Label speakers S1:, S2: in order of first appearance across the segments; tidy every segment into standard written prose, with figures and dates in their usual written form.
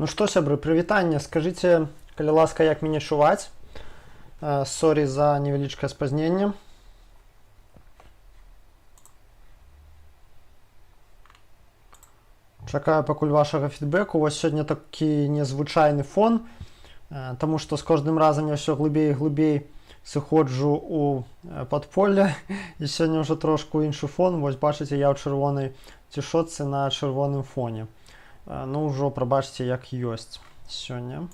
S1: Ну што, сябры, прывітанне. Скажыце, калі ласка, як мяне чуваць? Сорі за невялічкае спазненне. Чакаю пакуль вашага фідбэку. Вось сёння такі незвычайны фон, таму што з кожным разам я ўсё глыбей і глыбей сыходжу у падполле, і сёння ўжо трошку іншы фон. Вось бачыце, я ў чырвонай цішотцы на чырвоным фоне. Ну ўжо прабачце, як ёсць сёння.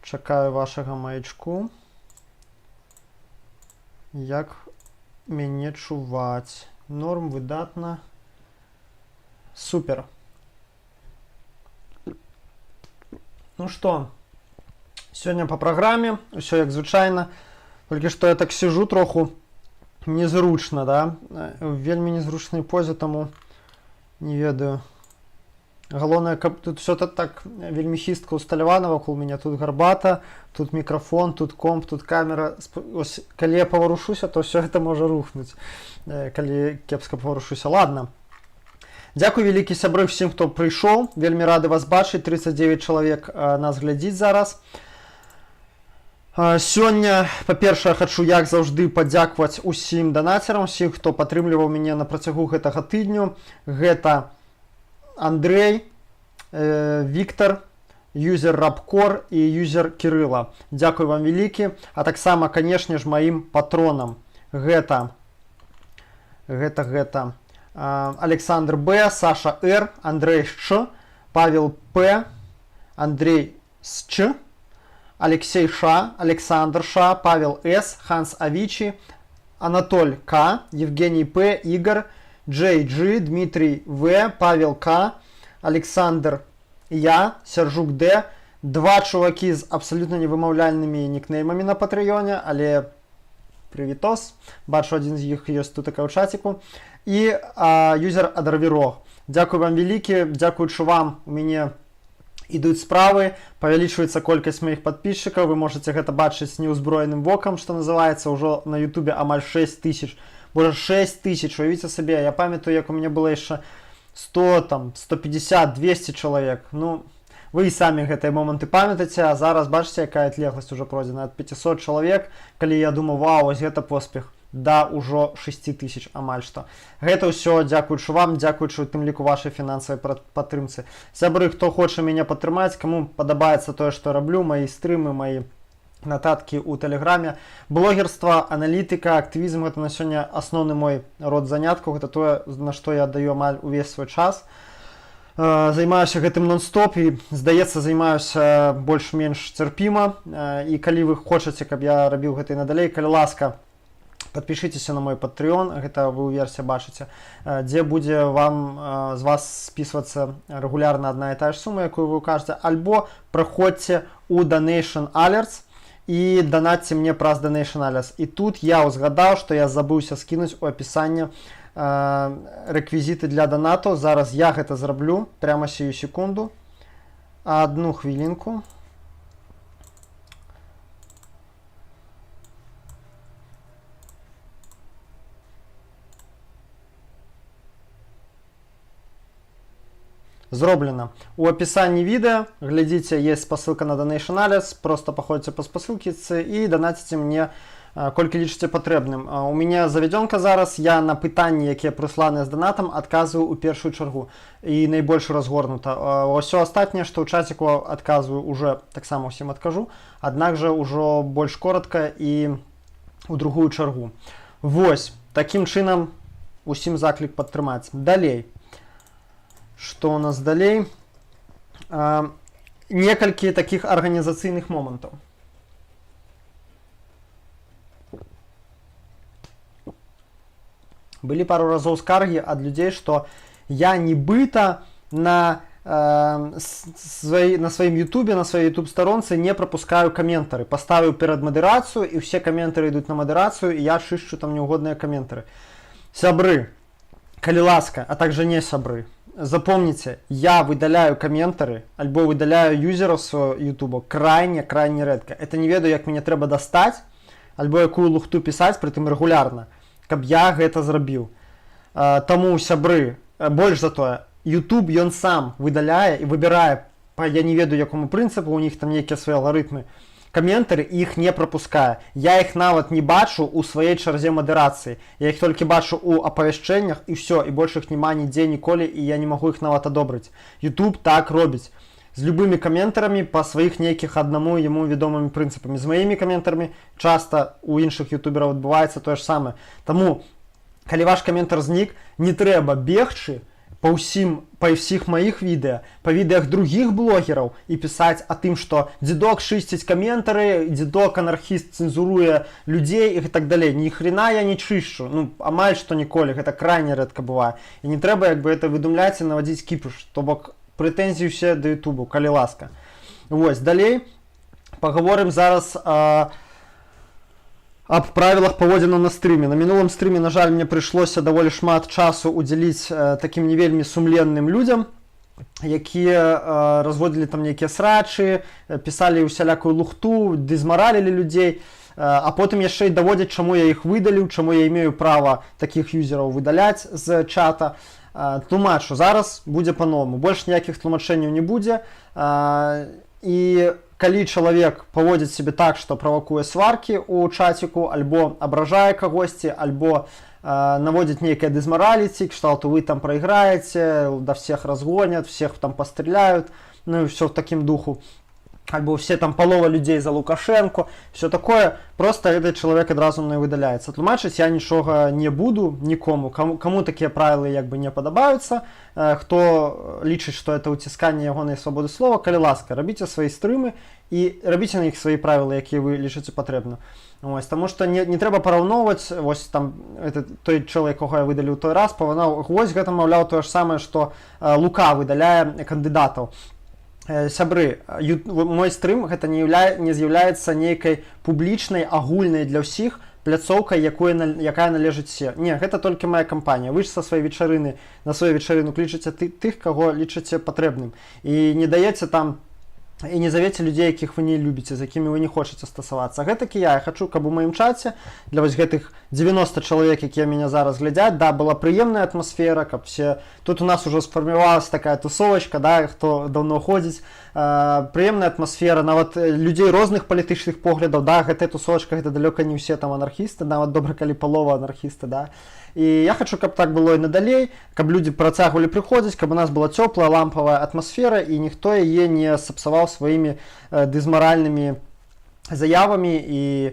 S1: Чакаю вашага маячку. Як мяне чуваць? Норм, выдатна. Супер. Ну што, сёння па праграме, усё як звычайна. Толькі што я так сижу троху незручна, да? У вельмі незручнай позе, таму не ведаю. Галоўнае, каб тут всё так вельмі хістка усталявана вакол мяне. Тут гарбата, тут мікрафон, тут комп, тут камера. Ось, калі я паварушуся, то ўсё гэта можа рухнуць. Калі кепска паварушуся. Ладно. Дзякуй вялікі, сябры, всім, хто прыйшоў. Вельмі рады вас бачыць. 39 чалавек нас глядзіць зараз. Сёння, па-першае, хачу, як заўжды, падзякаваць усім данацерам, усім, хто падтрымліваў мяне на працягу гэтага тыдню. Гэта Андрей, Віктор, юзер Рабкор і юзер Кірыла. Дзякуй вам вялікі, а таксама, канешне ж, маім патронам. Гэта Александр Б, Саша Р, Андрей Ш, Павел П, Андрей Сч, Алексей Ш, Александр Ш, Павел С, Ханс Авичи, Анатоль К, Евгений П, Игорь, Джей Джи, Дмитрий В, Павел К, Александр Я, Сержук Д, два чувакі з абсалютна невымаўляльнымі нікнеймамі на Патрыёне, але прывітос. Бачу, адзін з іх ёсць тут ў чаціку. І юзер Адарвірог. Дзякуй вам вялікі, дзякуючы вам у мяне ідуць справы, павялічваецца колькасць маіх падпісчыкаў, вы можаце гэта бачыць неўзброеным вокам, што называецца, ўжо на Ютубе амаль 6 тысяч. Божа, 6 тысяч, уявіце сабе, я памятаю, як у мяне было яшчэ 100, там, 150, 200 чалавек. Ну, вы і самі гэтыя моманты памятаеце, а зараз бачыце, якая адлегласць ужо пройдзена ад 500 чалавек, калі я думаў, вау, вось гэта поспех, да ўжо 6 тысяч амаль што. Гэта ўсё дзякуючы вам, дзякуючы у тым ліку вашай фінансавай падтрымцы. Сябры, хто хоча мяне падтрымаць, каму падабаецца тое, што раблю, мае стрымы, мае нататкі ў тэлеграме, блогерства, аналітыка, актывізм — гэта на сёння асноўны мой род заняткаў, гэта тое, на што я даю амаль увесь свой час. Займаюся гэтым нон-стоп і, здаецца, займаюся больш-менш цярпіма. І калі вы хочаце, каб я рабіў гэта і надалей, калі ласка, падпішыцеся на мой Patreon, гэта вы ўверсе бачыце, дзе будзе вам з вас спісвацца рэгулярна адна і тая ж сума, якую вы укажаце, альбо праходзьце у Donation Alerts і данатце мне праз Donation Alerts. І тут я ўзгадаў, што я забыўся скінуць у апісанне рэквізіты для данату. Зараз я гэта зраблю прямо сию секунду. Одну хвілінку. Зроблена. У апісанні відэа, глядзіце, есть спасылка на Donation Alerts, просто паходзьце па спасылцы і данаціце мне, колькі лічыце патрэбным. У мяне завядзёнка зараз, я на пытанні, якія прысланыя з данатам, адказваю ў першую чаргу і найбольш разгорнута. Ўсё астатняе, што ў чаціку адказваю, уже таксама ўсім адкажу, аднак жа ўжо больш коротка і ў другую чаргу. Вось, такім чынам усім заклік падтрымаць. Далей. Што у нас далей? Некалькі такіх арганізацыйных момантаў. Былі пару разоў скаргі ад людзей, што я нібыта на сваім Ютубе, на сваёй YouTube старонцы не прапускаю каментары. Паставіў перад мадэрацыю, і ўсе каментары ідуць на мадэрацыю, і я чышчу там неўгодныя каментары. Сябры, калі ласка, а также не сябры, запомните, я выдаляю каментары альбо выдаляю юзераў свайго Ютуба крайне, крайне рэдка. Это не ведаю, як мяне трэба дастаць, альбо якую лухту пісаць, прытым рэгулярна, каб я гэта зрабіў. Таму, сябры, больш за тое, YouTube ён сам выдаляе і выбірае Па я не ведаю якому прынцыпу, у них там нейкія свае алгарытмы, каментары іх не прапускае. Я іх нават не бачу у сваёй чарзе мадэрацыі. Я іх толькі бачу у апавяшчэннях, і все, і больш іх няма нідзе ніколі, і я не магу іх нават адобрыць. YouTube так робіць з любымі каментарамі па сваіх нейкіх аднаму яму вядомымі прынцыпамі. З маімі каментарамі часта у іншых ютубераў адбываецца тое ж самае. Таму, калі ваш каментар знік, не трэба бегчы па ўсіх маіх відэа, па відэах другіх блогераў і пісаць о тым, што Дзедок чысціць каментары, Дзедок анархіст цэнзуруе людзей і так далей. Ні хрена я не чышчу, ну, амаль што ніколі, гэта крайне рэдка бывае. І не трэба як бы это выдумляць і навадзіць кіпыш, то бок прэтэнзіі ўсе да Ютубу, калі ласка. Вось, далей пагаворым зараз аб правілах паводзінаў на стрыме. На мінулым стрыме, на жаль, мне прыйшлося даволі шмат часу удзяліць такім не вельмі сумленным людзям, якія разводзілі там нейкія срачы, пісалі ўсялякую лухту, дызмаралілі людзей, а потым яшчэ і даводзяць, чаму я іх выдаліў, чаму я имею права такіх юзераў выдаляць з чата. Тлумачу, зараз будзе па-новаму, больш ніякіх тлумачэнняў не будзе. І калі чалавек паводзіць сябе так, што правакуе сваркі ў чаціку, альбо абражае кагосьці, альбо наводзіць нейкае дызмараліці, кшталту вы там прайграеце, да всех разгонят, всех там пастреляют, ну і все в такім духу, альбо все там, палова людзей за Лукашенко, все такое, просто гэты чалавек адразу мной выдаляецца. Тлумачыць я нічога не буду нікому. Кому такія правілы як бы не падабаюцца, хто лічыць, што это ўцісканне ягонай свабоды слова, калі ласка, рабіце свае стрымы і рабіце на іх свае правілы, якія вы лічыце патрэбна. Ось, таму што не трэба параўноўваць, вось там это, той чэл, якога я выдаліў той раз, паванаў, вось гэта, маўляў, тое ж самае, што Лука выдаляе кандыдатаў. Сябры, мой стрым гэта не з'яўляецца нейкай публічнай, агульнай для ўсіх пляцоўкай, якая належыць все. Не, гэта толькі моя кампанія. Вы ж са сваёй вечарыны на сваю вечарыну клічаце тых, каго лічыце патрэбным, і не даеце там і не завеце людзей, якіх вы не любіце, з якімі вы не хочаце стасавацца. Гэтакі я хачу, каб у маім чаце для вось гэтых 90 чалавек, якія мяне зараз глядзяць, да, была прыемная атмасфера, каб все тут у нас ужо сфармівалася такая тусовачка, да, хто даўно ходзіць, прыемная атмасфера, нават людзей розных палітычных поглядаў, да, гэтая тусовачка, гэта далёка не ўсе там анархісты, нават добра, калі палова анархісты, да. І я хачу, каб так было і надалей, каб людзі працягвалі прыходзіць, каб у нас была цёплая лампавая атмасфера і ніхто яе не сапсаваў сваімі дызмаральнымі заявамі і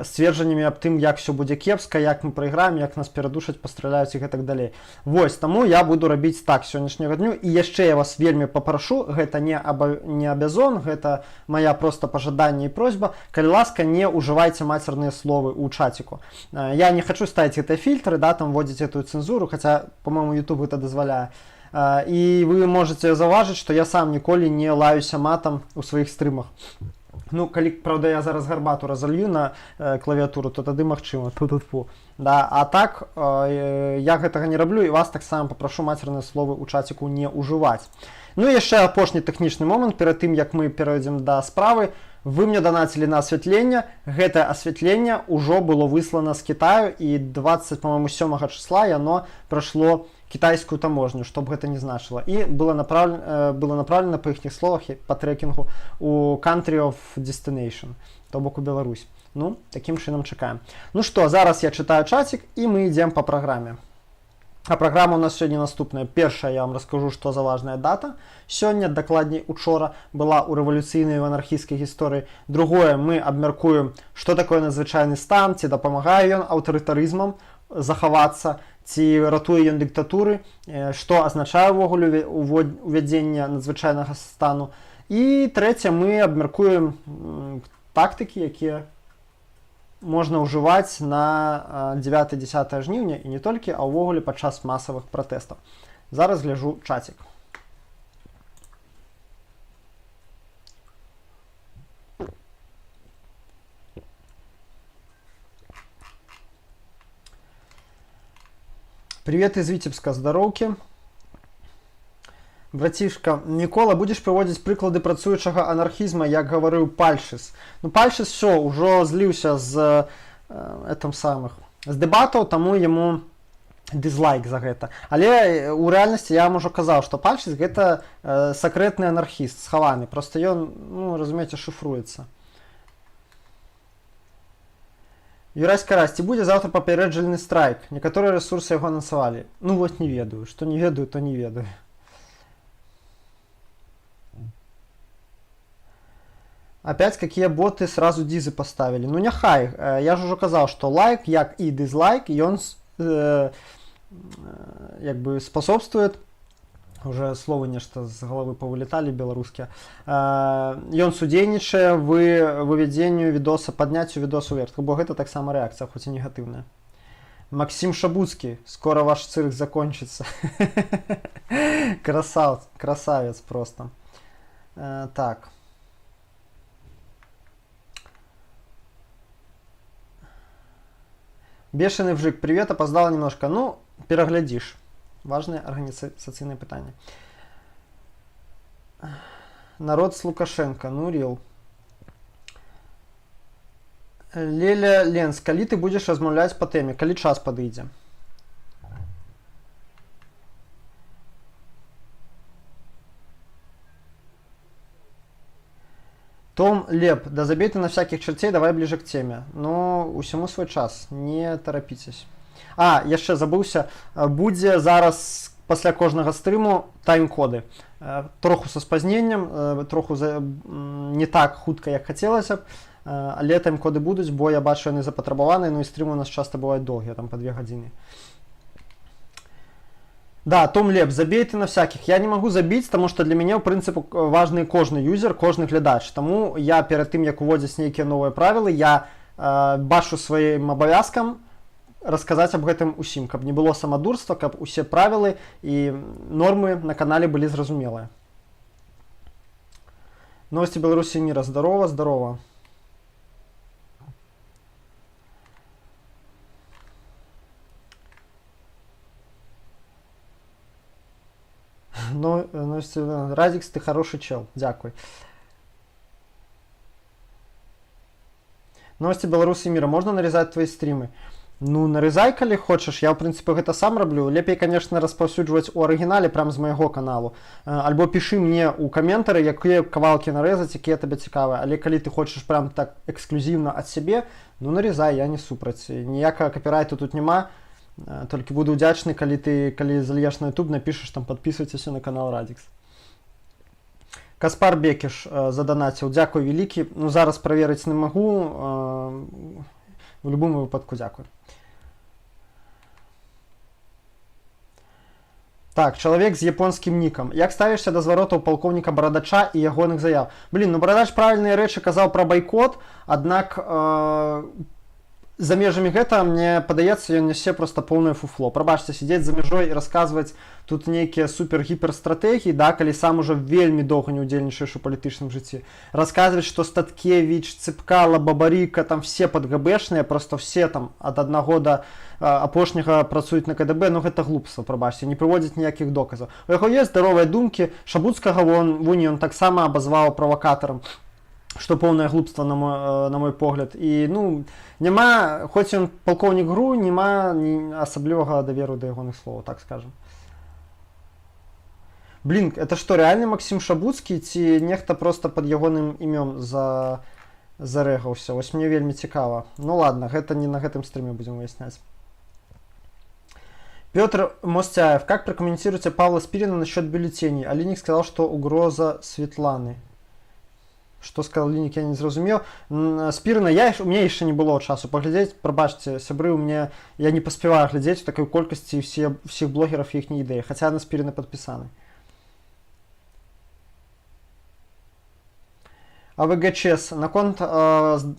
S1: сцверджаннямі аб тым, як все будзе кепска, як мы прайграем, як нас перадушаць, пастраляюць і гэтак далей. Вось таму я буду рабіць так сённяшняга дню. І яшчэ я вас вельмі папрашу, гэта не абязон, гэта моя просто пажаданне і просьба: калі ласка, не ўжывайце мацерныя словы ў чаціку. Я не хачу ставіць гэтыя фільтры, да, там вводзіць эту цэнзуру, хотя, по-моему, YouTube гэта дазваляе. І вы можете заўважыць, што я сам ніколі не лаюся матам у сваіх стрымах. Ну, калі, праўда, я зараз гарбату разалью на клавіатуру, то тады магчыма, ту-ту-ту. Да, а так я гэтага не раблю і вас таксама папрашу мацерныя словы ў чаціку не ўжываць. Ну і яшчэ апошні тэхнічны момант перад тым, як мы перайдзем да справы. Вы мне данацілі на асвятленне. Гэтае асвятленне ўжо было выслана з Китаю, і 20, по-моему, 7 числа яно прайшло кітайскую таможню, што б гэта не значыла, і было направлено, па іхніх словах, по трекінгу у country of destination, то бок у Беларусь. Ну, такім чынам, чакаем. Ну што, зараз я чытаю чацік, і мы ідзем по праграме. А праграма у нас сёння наступная. Першая: я вам раскажу, што за важная дата сёння, дакладней, учора была ў рэвалюцыйнай, анархійскай гісторыі. Другое: мы абмяркуем, што такое надзвычайны стан, ці дапамагае ён аўтарытарызмам захавацца, ці ратуе ён дыктатуры, што азначае ўвогуле увядзенне надзвычайнага стану. І трэцяе: мы абмяркуем тактыкі, якія можна ўжываць на 9-10 жніўня і не толькі, а ўвогуле падчас масавых пратэстаў. Зараз гляжу чацік. Привет из Витебска, здароўкі. Братишка Мікола, будзеш прыводзіць прыклады працуючага анархізма, як гаварыў Пальшыс? Ну, Пальшыс все ўжо зліўся з этом самых, з дэбатаў, таму яму Дызлайк за гэта. Але у рэальнасці я вам ужо казаў, што пальчык гэта сакрэтны анархіст, схаваны. Просто ён, ну, разумееце, шыфруецца. Юрась Карась, ці будзе заўтра папярэджальны страйк? Некаторыя рэсурсы яго анансавалі. Ну вот не ведаю, што не ведаю, то не ведаю. Опять какие боты сразу дизы поставили. Ну няхай, я ж ужо казаў, што лайк, як і дызлайк, ён як бы способствует, уже словы нешта з галавы павылеталі беларускія, ён судзейнічае вы вывядзенню відоса, падняццю відосу вверх, бо гэта таксама рэакцыя, хоць і негатыўная. Максим Шабуцкий, скоро ваш цирк закончится. Красавец, красавец просто. Так. Бешеный вжик, привет, опоздала немножко. Ну, пераглядзіш. Важное арганізацыйнае пытанне. Народ с Лукашенко, ну рил. Леля Ленс, калі ты будзеш размаўляць па тэме, калі час падыдзе. Том Леп, да забей ты на всяких чертей, давай ближе к теме. Ну, усяму свой час, не торопитесь. А, яшчэ забыўся, будзе зараз пасля кожнага стрыму тайм-коды. Троху са спазненнем, троху не так хутка, як хацелася б, але тайм-коды будуць, бо я бачу, яны запатрабаваныя, ну і стрымы у нас часта бываюць доўгія, там па 2 гадзіны. Да, Том Леп, забей ты на всяких. Я не могу забить, потому что для мяне, в прынцыпу, важны кожны юзер, кожны глядач. Таму я перад тым, як уводзіць нейкія новыя правілы, я бачу сваім абавязкам расказаць аб гэтым усім, каб не было самадурства, каб усе правілы і нормы на канале былі зразумелыя. Новости Беларуси мира. Здорово, здорово. Ну, новости, Радикс, ты хороший чел. Дзякуй. Новости Беларуси мира. Можно нарезать твои стримы? Ну, нарезай, калі хочаш. Я, в прынцыпе, гэта сам раблю. Лепей, конечно, распаўсюджваць у арыгінале прям з майго каналу. Альбо пішы мне ў каментары, якія кавалкі нарэзаць, якія табе цікавыя. Але калі ты хочаш прям так эксклюзіўна ад сябе, ну нарезай, я не супраць. Ніякага капірайту тут няма. Толькі буду ўдзячны, калі ты, калі зальеш на YouTube, напішаш там: «Подписывайтесь на канал Радикс». Каспар Бекеш заданаціў, дзякуй вялікі. Ну, зараз праверыць не магу. В любым выпадку дзякуй. Так, чалавек з японскім нікам. Як ставішся да зваротаў палкоўніка Барадача і ягоных заяў? Блин, ну Барадач правільныя рэчы казаў пра байкот, аднак за межамі гэта, мне падаецца, ён нясе просто поўнае фуфло. Прабачце, сидзець за мяжой і расказваць тут нейкія супер-гіперстратэгіі, да, калі сам ужо вельмі доўга не ўдзельнічаеш у палітычным жыцці. Расказваць, што Статкевич, Цыпкала, Бабарыка, там все падгабэшныя, просто все там ад аднаго да апошняга працуюць на КДБ, ну гэта глупства, прабачце, не прыводзіць ніякіх доказаў. У яго есть здаровыя думкі, Шабуцкага вон, вунь ён таксама абазваў правакатарам, што поўнае глупства на мой погляд. І ну няма, хоць ён палкоўнік ГРУ, няма асаблівага даверу да ягоных словаў, так скажем. Блин, это что, реальны Максим Шабуцкі ці нехта просто под ягоным імём зарэгаўся? Вось мне вельмі цікава. Ну ладно, гэта не на гэтым стрыме будзем выясняць. Петр Мостяев, как прокомментируете Павла Спирина насчет бюллетеней? Алиник сказал, что угроза Светланы. Что сказал Лінік, я не зразумеў. Спірына у меня яшчэ не было часу паглядзець, прабачце, сябры, у меня я не паспяваю глядзець у такой колькасці всех блогераў і іхнія ідэі, хаця на Спірына падпісаны. АВГЧС, наконт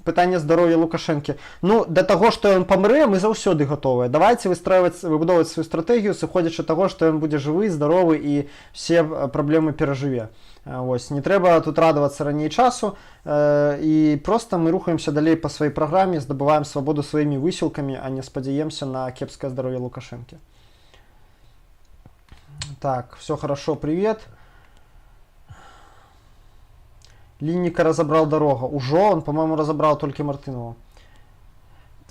S1: пытання здароўя Лукашэнкі. Ну, да таго, што ён памрэ, мы заўсёды гатовыя. Давайте выстраивать, выбудоўваць сваю стратэгію, сыходзячы таго, што ён будзе жывы, здаровы і все праблемы перажыве. Вось, не трэба тут радавацца раней часу, і просто мы рухаемся далей па сваёй праграме, здабываем свабоду сваімі высілкамі, а не спадзяемся на кепскае здароўе Лукашэнкі. Так, все хорошо, привет. Линника разобрал дорога. Ужо он, по-моему, разобрал только Мартынова.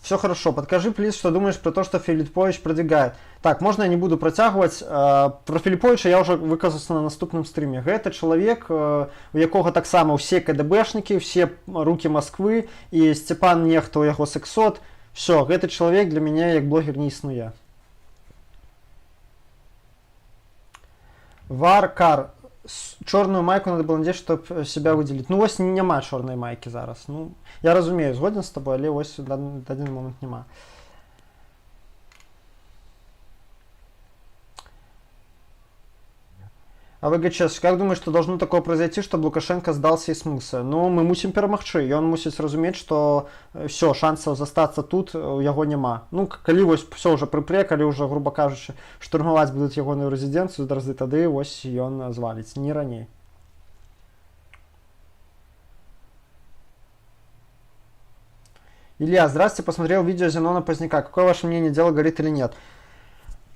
S1: Все хорошо. Подскажи, плиз, что думаешь про то, что Филиппович продвигает. Так, можно я не буду працягваць. Про Филипповича я уже выказался на наступным стрыме. Гэта чалавек, у якога таксама ўсе КДБшнікі, все руки Москвы і Степан нехта у яго сексот. Все, гэты чалавек для мяне як блогер не існуе. Варкар. Чорную майку надо было надеть, чтобы себя выделить. Ну, вось няма чорнай майкі зараз. Ну, я разумею, згоден з тобой, але вось дадзены момант няма. А ВГЧС, как думаешь, что должно такое произойти, чтобы Лукашенко сдался и смылся? Ну, мы мусім перамагчы. Ён мусіць разумець, што все, шансаў застацца тут у яго няма. Ну, калі вось все уже прыпре, калі ўжо, грубо кажучы, штурмаваць будуць ягоную рэзідэнцыю, дразды, тады вось ён зваліць, не раней. Илья, здравствуйте, посмотрел видео Зенона Поздняка. Какое ваше мнение, дело горит или нет?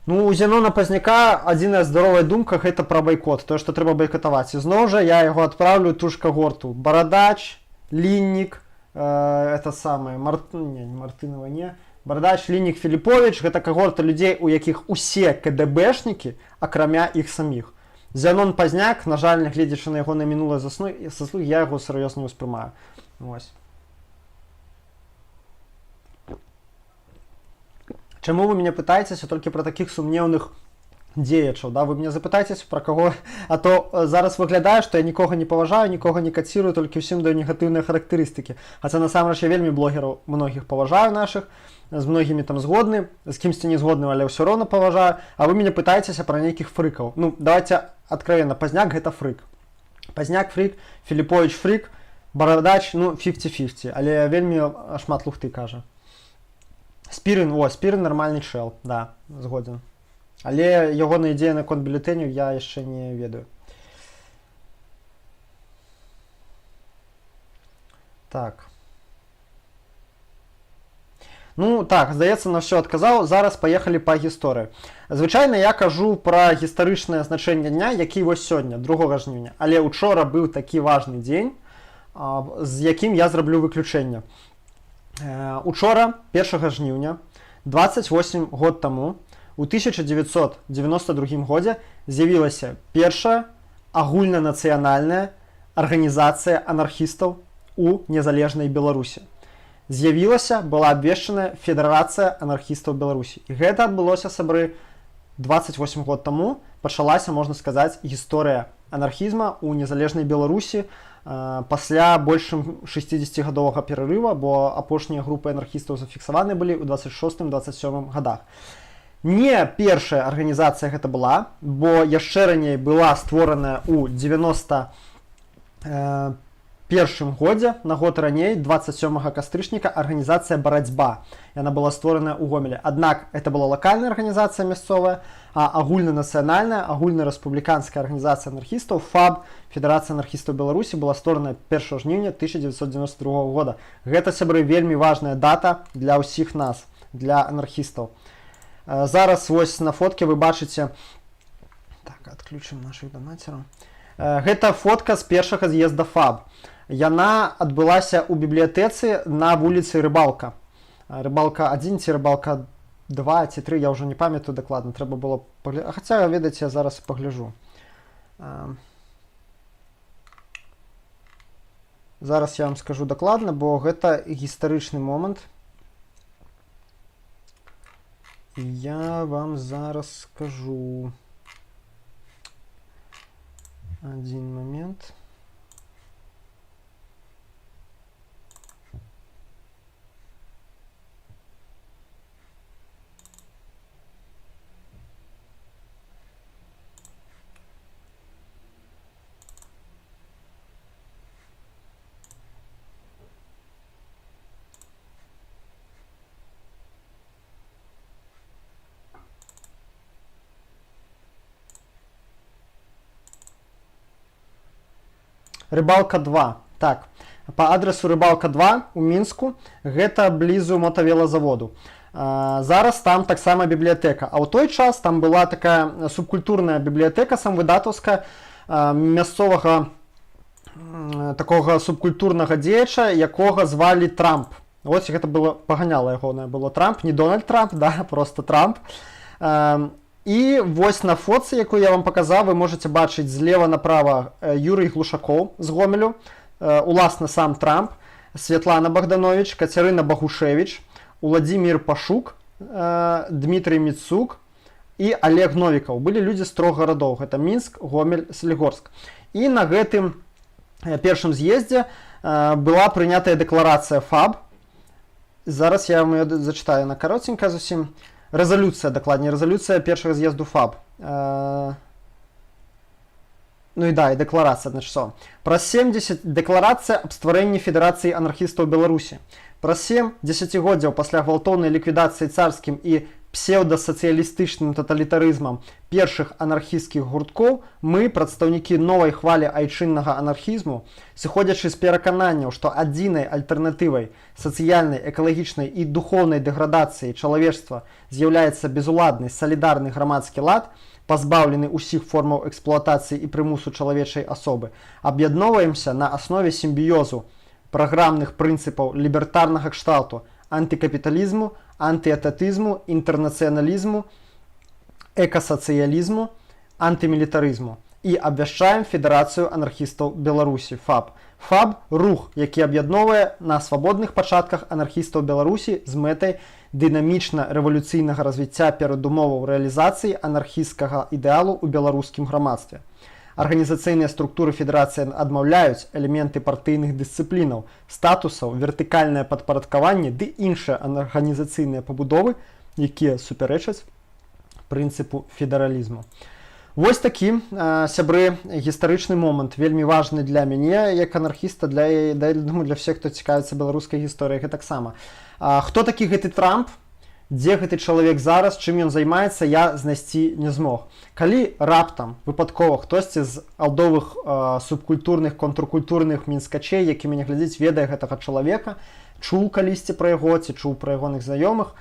S1: Ну, у Зенона Пазняка адзіная здаровая думка гэта пра байкот, тое, што трэба байкатаваць. І зноў жа я яго адпраўлю ў ту ж кагорту. Барадач, Ліннік, это самое, не, не Мартынова, не. Барадач, Ліннік, Філіпович, гэта кагорта людзей, у якіх усе КДБшнікі, акрамя іх саміх. Зянон Пазняк, на жаль, нягледзячы на яго на мінулае заслугі, я яго сур'ёзна не ўспрымаю. Вось. Чаму вы мяне пытаецеся толькі пра такіх сумнеўных дзеячаў, да? Вы мне запытайцеся пра каго, а то зараз выглядае, што я нікога не паважаю, нікога не кацірую, толькі ўсім даю негатыўныя характарыстыкі. Хаця насамрэч я вельмі блогераў многіх паважаю нашых, з многімі там згодны, з кімсьці не згодны, але ўсё роўна паважаю, а вы мяне пытаецеся пра нейкіх фрыкаў. Ну, давайте откровенно, Пазняк гэта фрык. Пазняк фрик, Філіпович фрик, Барадач, ну, 50-50, але вельмі шмат лухты кажа. Спірын, о, Спірын нармальны чэл, да, згодзен. Але ягоная ідзея наконт бюлетэняў я яшчэ не ведаю. Так. Ну так, здаецца, на ўсё адказаў. Зараз паехалі па гісторыі. Звычайна я кажу пра гістарычнае значэнне дня, які вось сёння, 2 жніўня. Але учора быў такі важны дзень, з якім я зраблю выключэнне. Учора, 1 жніўня, 28 год таму, у 1992 годзе з'явілася першая агульнанацыянальная арганізацыя анархістаў у незалежнай Беларусі. З'явілася, была абвешчаная Федэрацыя анархістаў Беларусі. І гэта адбылося, сябры, 28 год таму. Пачалася, можна сказаць, гісторыя анархізма ў незалежнай Беларусі, пасля больш чым 60-гадовага перарыва, бо апошнія групы анархістаў зафіксаваны былі ў 26-27 годах. Не першая арганізацыя гэта была, бо яшчэ раней была створаная ў 90 першым годзе, на год раней, 27 кастрычніка, арганізацыя «Барацьба». Яна была створаная ў Гомеле. Аднак это была лакальная арганізацыя мясцовая, а агульнанацыянальная, агульнарэспубліканская арганізацыя анархістаў ФАБ, Федэрацыя анархістаў Беларусі, была створана 1 жніўня 1992 года. Гэта, сябры, вельмі важная дата для ўсіх нас, для анархістаў. Зараз вось на фотке вы бачыце... Так, адключым нашых данацераў. Гэта фотка з першага з'езда ФАБ. Яна адбылася ў бібліятэцы на вуліцы Рыбалка. Рыбалка 1 ці Рыбалка 2 ці 3, я ўжо не памятаю дакладна, трэба было хаця, ведаеце, я зараз пагляжу. Зараз я вам скажу дакладна, бо гэта гістарычны момант. Я вам зараз скажу. Один момент. Рыбалка 2. Так, по адресу Рыбалка 2 у Мінску, гэта блізу мотавелазаводу. Зараз там таксама бібліятэка. А ў той час там была такая субкультурная бібліятэка самвыдатаўская, мясцовага такога субкультурнага дзеяча, якога звалі Трамп. Вот гэта было паганяла ягонае было Трамп, не Дональд Трамп, да, просто Трамп. І вось на фоце, якую я вам паказаў, вы можете бачыць злева направа Юрый Глушакоў з Гомелю, уласна сам Трамп, Святлана Богданович, Кацярына Багушевич, Уладзімир Пашук, Дмітрый Міцук і Олег Новікаў. Былі людзі з трох гарадоў. Гэта Мінск, Гомель, Салігорск. І на гэтым першым з'ездзе была прынятая дэкларацыя ФАБ. Зараз я вам ее зачитаю, на кароценькая зусім. Рэзалюцыя, дакладней, рэзалюцыя першага з'езду ФАБ. Ну і да, і дэкларацыя адначасова. Праз 70 дэкларацыя аб стварэнні Федэрацыі анархістаў Беларусі. Праз 7 дзесяцігоддзяў пасля гвалтоўнай ліквідацыі царскім і псеўдасацыялістычным таталітарызмам першых анархісцкіх гурткоў мы, прадстаўнікі новай хвалі айчыннага анархізму, сыходзячы з перакананняў, што адзінай альтэрнатывай сацыяльнай, экалагічнай і духоўнай дэградацыі чалавечства з'яўляецца безуладны салідарны грамадскі лад, пазбаўлены ўсіх формаў эксплуатацыі і прымусу чалавечай асобы, аб'ядноўваемся на аснове сімбіёзу праграмных прынцыпаў лібертарнага кшталту, антыкапіталізму, антыэтатызму, інтэрнацыяналізму, экасацыялізму, антымілітарызму і абвяшчаем Федэрацыю анархістаў Беларусі ФАБ. ФАБ — рух, які аб'ядноўвае на свабодных пачатках анархістаў Беларусі з мэтай дынамічна-рэвалюцыйнага развіцця перадумоваў рэалізацыі анархісцкага ідэалу ў беларускім грамадстве. Арганізацыйныя структуры федэрацыі адмаўляюць элементы партыйных дысцыплінаў, статусаў, вертыкальнае падпарадкаванне ды іншыя арганізацыйныя пабудовы, якія супярэчаць прынцыпу федэралізму. Вось такі, сябры, гістарычны момант, вельмі важны для мяне як анархіста, для, да, думаю, для всех, хто цікавіцца беларускай гісторыяй гэтаксама. Хто такі гэты Трамп? Дзе гэты чалавек зараз, чым ён займаецца, я знайсці не змог. Калі раптам выпадкова хтосьці з алдовых субкультурных, контркультурных мінскачэй, які мяне глядзіць, ведае гэтага чалавека, чуў калісьці пра яго ці чуў пра ягоных знаёмых,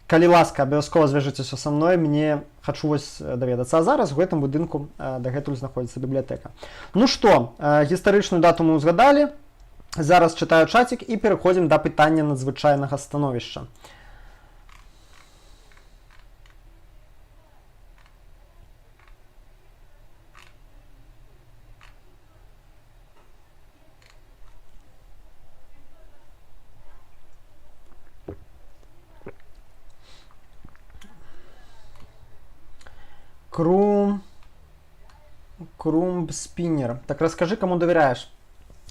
S1: калі ласка, абавязкова звяжыцеся са мной, мне хачу вось даведацца. А зараз у гэтым будынку дагэтуль знаходзіцца бібліятэка. Ну што, гістарычную дату мы ўзгадалі. Зараз чытаю чацік і пераходзім да пытання надзвычайнага становішча. Крум Спиннер. Так расскажи, кому доверяешь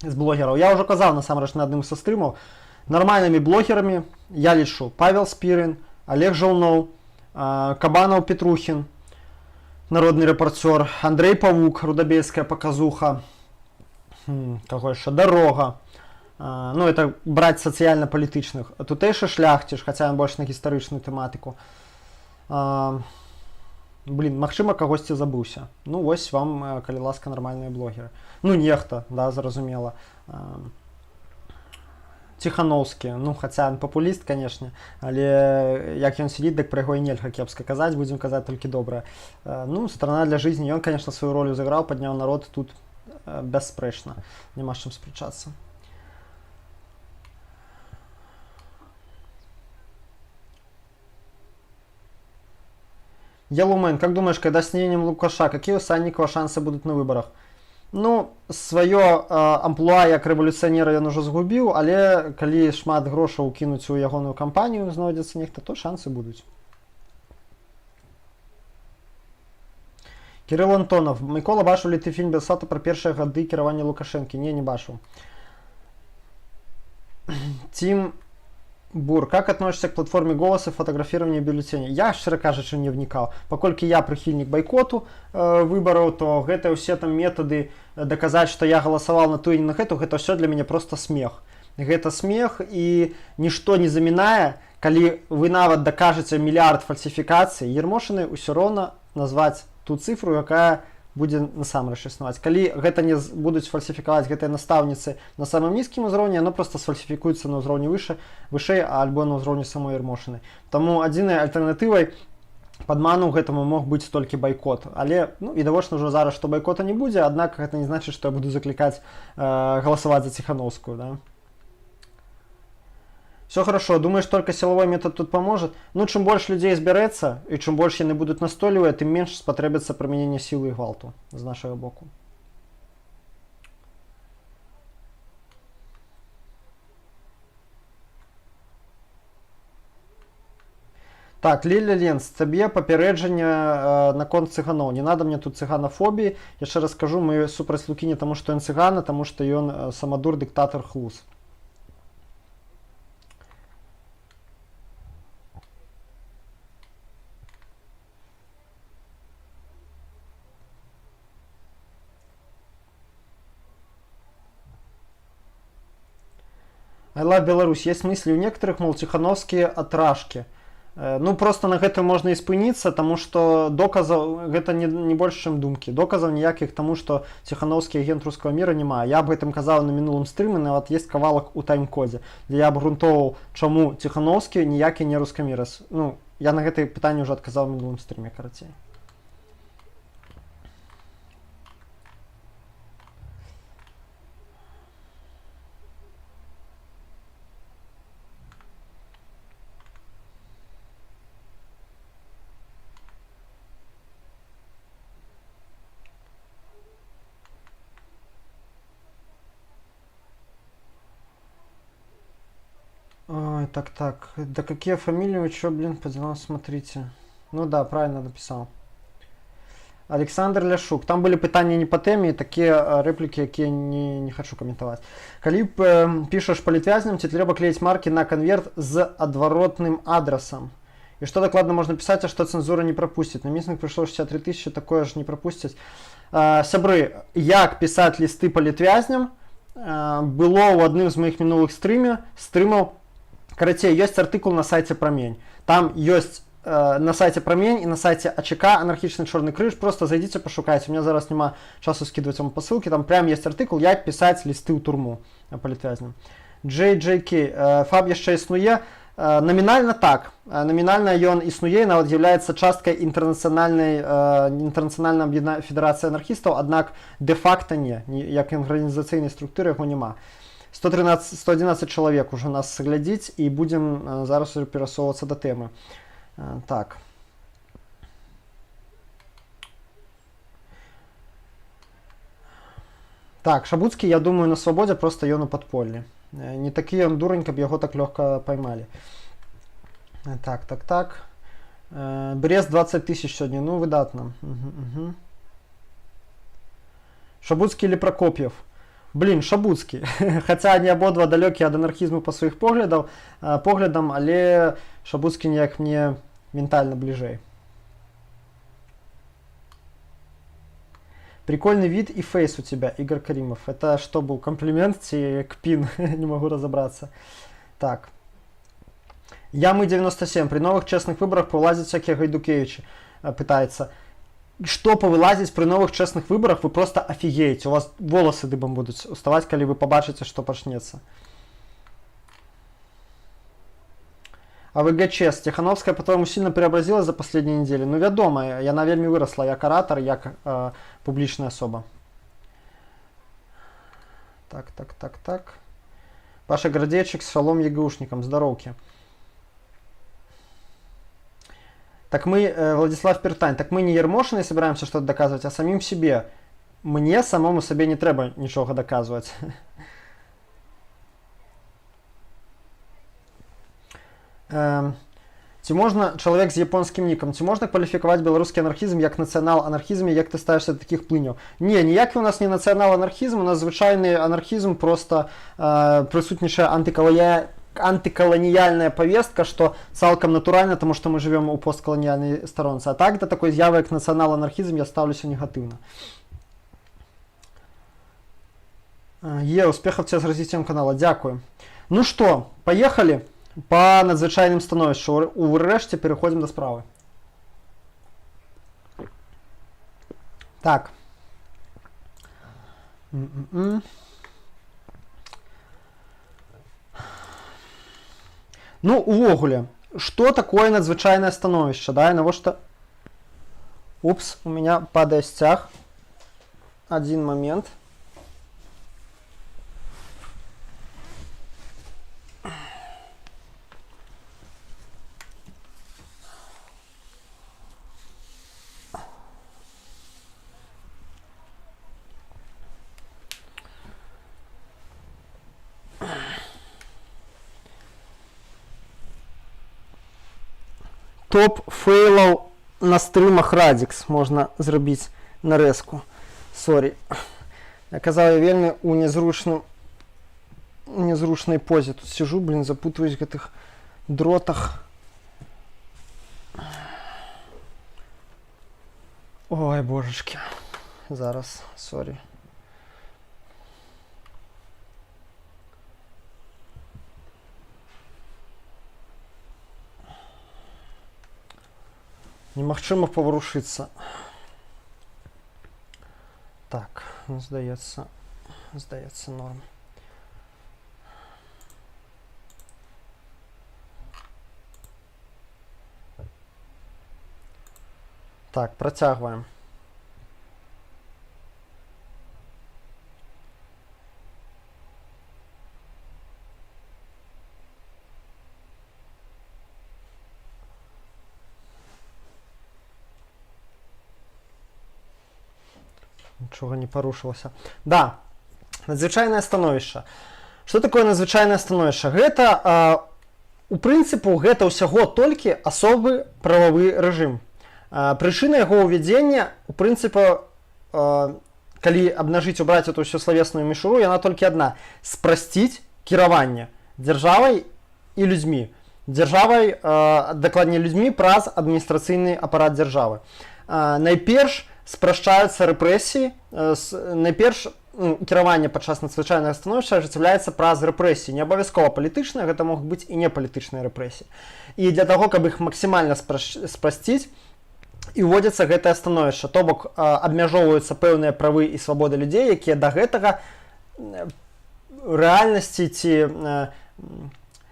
S1: из блогеров. Я уже казаў насамрэч на адным са стрымаў. Нармальнымі блогерамі я лічу Павел Спірын, Олег Жаўноў, Кабанаў Петрухін, народны рэпарцёр, Андрей Павук, рудабельская показуха, каго яшчэ, Дарога. Ну, это браць сацыяльна-палітычных. Тутэйшы шляхціш, хаця ён больш на гістарычную тэматыку. Блин, магчыма, кагосьці забыўся. Ну вось вам, калі ласка, нармальныя блогеры. Ну, нехта, да, зразумела. Ціхановскі, ну, хаця ён папуліст, канешне, але як ён сидит, дык пра яго і нельга кепска казаць, будзем казаць толькі добрае. Ну, «Страна для жизни», ён, конечно, сваю ролю зыграў, падняў народ тут, бясспрэчна, няма з чым спрачацца. Ялумен, как думаешь, когда снимем Лукаша, какие у Санникова шансы будут на выборах? Ну, сваё амплуа як рэвалюцыянера ён ужо згубіў, але калі шмат грошаў кінуць у ягоную кампанію, знойдзецца нехта, то шансы будуць. Кирилл Антонов. Мікола, бачыў ли ты фільм Белсата пра першыя гады кіравання Лукашэнкі? Не, не бачыў. Тим Бур, как относишься к платформе «Голос» и фотографированию бюллетеней? Я, шчыра кажучы, не вникал. Паколькі я прыхільнік байкоту выбараў, то гэта ўсе там метады даказаць, што я галасаваў на ту і на гэту, гэта ўсё для мяне просто смех. Гэта смех, і нішто не замінае, калі вы нават дакажаце мільярд фальсіфікацый, Ермошыны ўсё роўна назваць ту цифру, якая будзе насамрэч існаваць. Калі гэта не будуць фальсіфікаваць гэтыя настаўніцы на самым нізкім узроўні, оно просто сфальсіфікуецца на ўзроўні выше, вышэй альбо на ўзроўні самой Ермошыны. Таму адзінай альтэрнатывай падману гэтаму мог быць толькі байкот. Але, ну, відавочна ўжо зараз, што байкота не будзе, аднак гэта не значыць, што я буду заклікаць галасаваць за Ціхановскую, да? Все хорошо. Думаешь, только силовой метод тут поможет? Ну, чым больш людзей збярэцца і чым больш яны будуць настойлівыя, тым менш спатрэбіцца прымяненне сілы і гвалту з нашага боку. Так, Ліля Ленц, табе папярэджанне наконт цыганоў. Не надо мне тут цыганафобіі. Яшчэ раз скажу, мы супраць Лукі не таму, што ён цыган, а таму, што ён самадур, дыктатар, хлус. I love Беларусь. Есть мысли у некоторых, мол, тихановские отрашки. Ну, просто на гэтым можна і спыніцца, таму што доказаў гэта не больш, чым думкі. Доказаў ніякіх таму, што Ціхановскі агент рускага мира, няма. Я аб гэтым казаў на мінулым стрыме, нават есть кавалак у тайм-кодзе, дзе я абгрунтоўваў, чаму Ціхановскі ніякі не рускамірас. Ну, я на гэтае пытанне ўжо адказаў у мінулым стрыме, карацей. Ой, так. Да какие фамилии вы чё, блин, по делам смотрите? Ну да, правильно написал. Александр Ляшук. Там были пытанні не по тэме, такія рэплікі, якія не хочу каментаваць. Калі пішаш палітвязням, ці трэба клеіць маркі на конверт з адваротным адрасам? И что дакладна можно писать, а что цензура не пропустит? На митинг пришло 63 тысячи, такое же не пропустят. Сябры, як писать листы палітвязням, было ў адным з маіх мінулых стрымаў. Карацей, ёсць артыкул на сайте Прамень. Там ёсць на сайте Прамень і на сайте АЧК, Анархічны Чорны Крыж. Просто зайдите, пашукайце. У меня зараз няма часу скидывать вам посылки. Там прям есть артыкул, як писать листы ў турму палітвязням. JJK. ФАБ яшчэ існуе? Намінальна так. Намінальна ён існуе і нават з'яўляецца часткай інтэрнацыянальнай федэрацыі анархістаў, аднак де-факта не, як арганізацыйнай структуры яго няма. 113, 111 чалавек уже нас глядзіць, і будзем зараз уже перасоўвацца да тэмы. Так. Так, Шабуцкі, я думаю, на свабодзе, просто ён у падполлі. Не такі ён дурань, каб яго так лёгка поймалі. Так. Брест 20 тысяч сёння, ну выдатна. Угу. Шабуцкі или Прокопьев? Блин, Шабуцкі. Хаця они абодва далёкія ад анархізму па сваіх поглядам, але Шабуцкі неяк мне ментальна бліжэй. Прикольный вид и фейс у тебя, Игорь Каримов. Это что был, комплимент ці кпін? Не могу разобраться. Так. Я мы 97. При новых честных выборах повылазят всякие Гайдукевичи. Пытается. Что повылазить при новых честных выборах, вы просто офигеете. У вас волосы дыбом будут уставать, калі вы пабачыце, что пачнецца. АВГ ЧС. Тихановская, по-твоему, сильно преобразилась за последние недели? Ну, вядома, яна вельмі выросла як аратар, як публічная асоба. Так. Паша Гордейчик с шалом ЕГУшником. Здоровки. Так мы, Владислав Пертань, так мы не Ермошиной собираемся что-то доказывать, а самим себе. Мне самому сабе не трэба нічога доказывать. Ці можна, чалавек з японскім нікам, ці можна кваліфікаваць беларускі анархізм як нацыянал-анархізм, і як ты ставішся да такіх плыняў? Не, ніякі у нас не нацыянал-анархізм, у нас звычайны анархізм, просто прысутнічае антыкаланіяльная повестка, што цалкам натуральна, таму што мы жывём у посткаланіяльнай старонцы. А так да такой з'явы, як нацыянал-анархізм, я стаўлюся негатыўна. Успехов тебе с развитием канала. Дзякую. Ну что, поехали по надзвычайным становішчу. Урэшце пераходзім да справы. Так. Ну, увогуле, что такое надзвычайнае становішча, да, і навошта. Упс, у меня падае сцяг. Один момент. Топ фэйлаў на стрымах Радзікс можна зрабіць нарэзку. Сорі. Я казаў, я вельмі у незручнай позе тут сижу, блин, запутываюсь в гэтых дротах. Ой, божачки. Зараз, сорі. Немагчыма паварушыцца. Так, ну, здаецца, норм. Так, працягваем. Нічога не парушылася. Да, надзвычайнае становішча. Что такое надзвычайнае становішча? Гэта, у прынцыпу, гэта ўсяго толькі асобы прававы рэжым. Прычына яго ўвядзення, у прынцыпу, калі абнажыць, убраць эту ўсю славесную мішуру, яна толькі адна: спрасціць кіраванне дзяржавай і людзьмі. Дзяржавай, дакладней, людзьмі праз адміністрацыйны апарат дзяржавы. Найперш спрашчаюцца рэпрэсіі, найперш, ну, кіраванне падчас надзвычайнага становішча ажыццяўляецца праз рэпрэсіі, не абавязкова палітычныя, гэта могуць быць і не палітычныя рэпрэсіі. І для таго, каб іх максімальна спрасціць, і ўводзіцца гэтае становішча, то бок абмяжоўваюцца пэўныя правы і свабоды людзей, якія да гэтага рэальнасці ці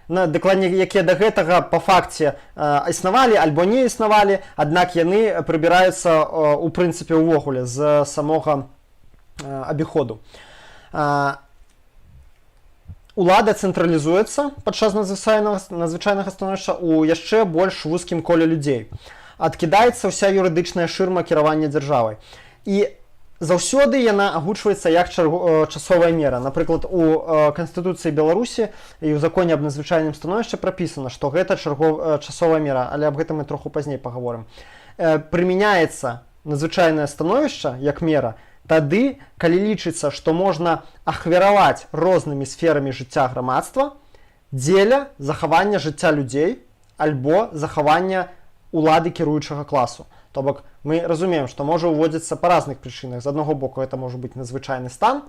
S1: дакладней, якія да гэтага па факце існавалі альбо не існавалі, аднак яны прыбіраюцца, у прынцыпе, увогуле з самога абіходу. Улада цэнтралізуецца падчас надзвычайнага становішча ў яшчэ больш вузкім коле людзей. Адкідаецца ўся юрыдычная шырма кіравання дзяржавай. І заўсёды яна агучваецца як часовая мера. Напрыклад, у Канстытуцыі Беларусі і ў законе аб надзвычайным становішчы прапісана, што гэта часовая мера, але аб гэтым мы троху пазней пагаворым. Прымяняецца надзвычайнае становішча як мера тады, калі лічыцца, што можна ахвяраваць рознымі сферамі жыцця грамадства дзеля захавання жыцця людзей альбо захавання улады кіруючага класу. То бок мы разумеем, што можа ўводзіцца па разных прычынах. З аднаго боку, это можа быць надзвычайны стан,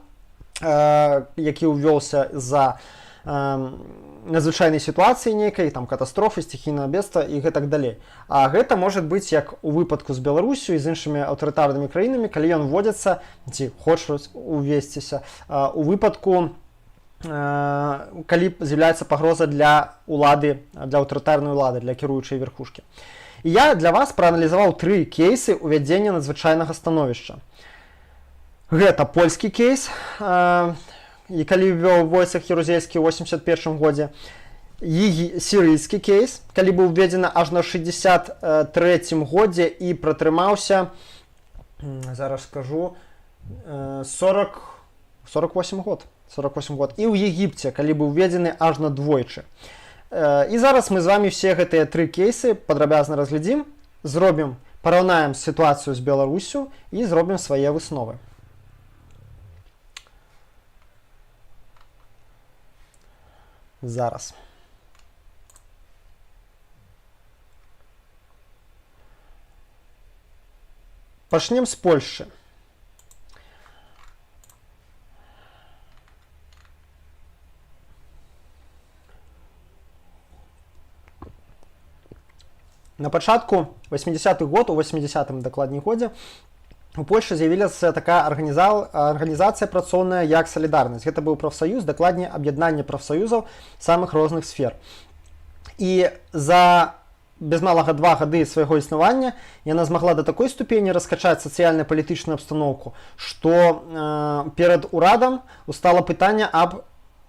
S1: які ўвёўся за надзвычайнай сітуацыі нейкай, там, катастрофы, стихійнага бедства і гэтак далей. А гэта может быць, як у выпадку з Беларусю і з іншымі аўтарытарнымі краінамі, калі ён вводзіцца ці хочуць увесціся у выпадку, калі з'яўляецца пагроза для улады, для аўтарытарнай улады, для кіруючай верхушкі. І я для вас прааналізаваў тры кейсы ўвядзення надзвычайнага становішча. Гэта польскі кейс, і калі ўвёў Войцех Ярузельскі ў 81 годзе, сірыйскі кейс, калі быў уведзены аж на 63 годзе і пратрымаўся, зараз скажу, 48 год. 48 год. І ў Егіпце, калі быў уведзены аж на двойчы. І зараз мы з вами все гэтыя тры кейсы падрабязна разглядзім, параўнаем сітуацыю з Беларусю і зробім свае высновы. Зараз. Пачнем з Польшчы. На пачатку 80-х год, у 80-м дакладней годзе, у Польшчы з'явілася такая арганізацыя працоўная, як Салідарнасць. Гэта быў прафсаюз, дакладней, аб'яднанне прафсаюзаў самых розных сфер. І за без малага 2 гады свайго існавання яна змагла да такой ступені раскачаць сацыяльна-палітычную абстаноўку, што перад урадам устала пытанне аб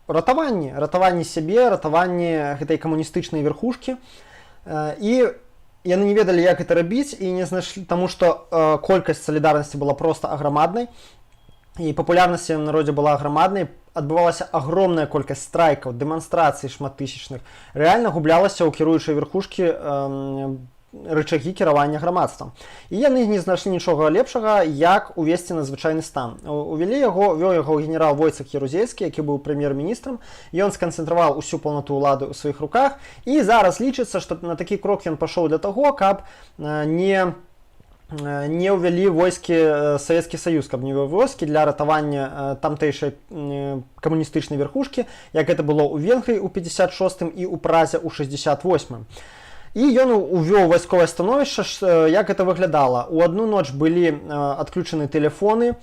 S1: ратаванні сябе, ратаванні гэтай камуністычнай верхушкі. І яны не ведалі, як гэта рабіць, і не знайшлі, таму што колькасць Салідарнасці была проста аграмаднай, і папулярнасць ў народзе была аграмаднай, адбывалася агромная колькасць страйкаў, дэманстрацый шматтысячных. Рэальна гублялася ў кіруючай верхушкі рычагі кіравання грамадствам. І яны не знайшлі нічога лепшага, як увесці надзвычайны стан. Увялі яго, вёў яго генерал Войцех Ярузельскі, які быў прэм'ер-міністрам. Ён сканцэнтраваў усю паўнату ўлады ў сваіх руках, і зараз лічыцца, што на такі крок ён пашоў для таго, каб не ўвялі войскі Савецкі Саюз, каб не вёў войскі для ратавання тамтэйшай камуністычнай верхушкі, як гэта было ў Венгрыі ў 56 і ў Празе ў 68. І ён увёў вайсковае становішча. Як гэта выглядала? У одну ноч былі адключаны тэлефоны,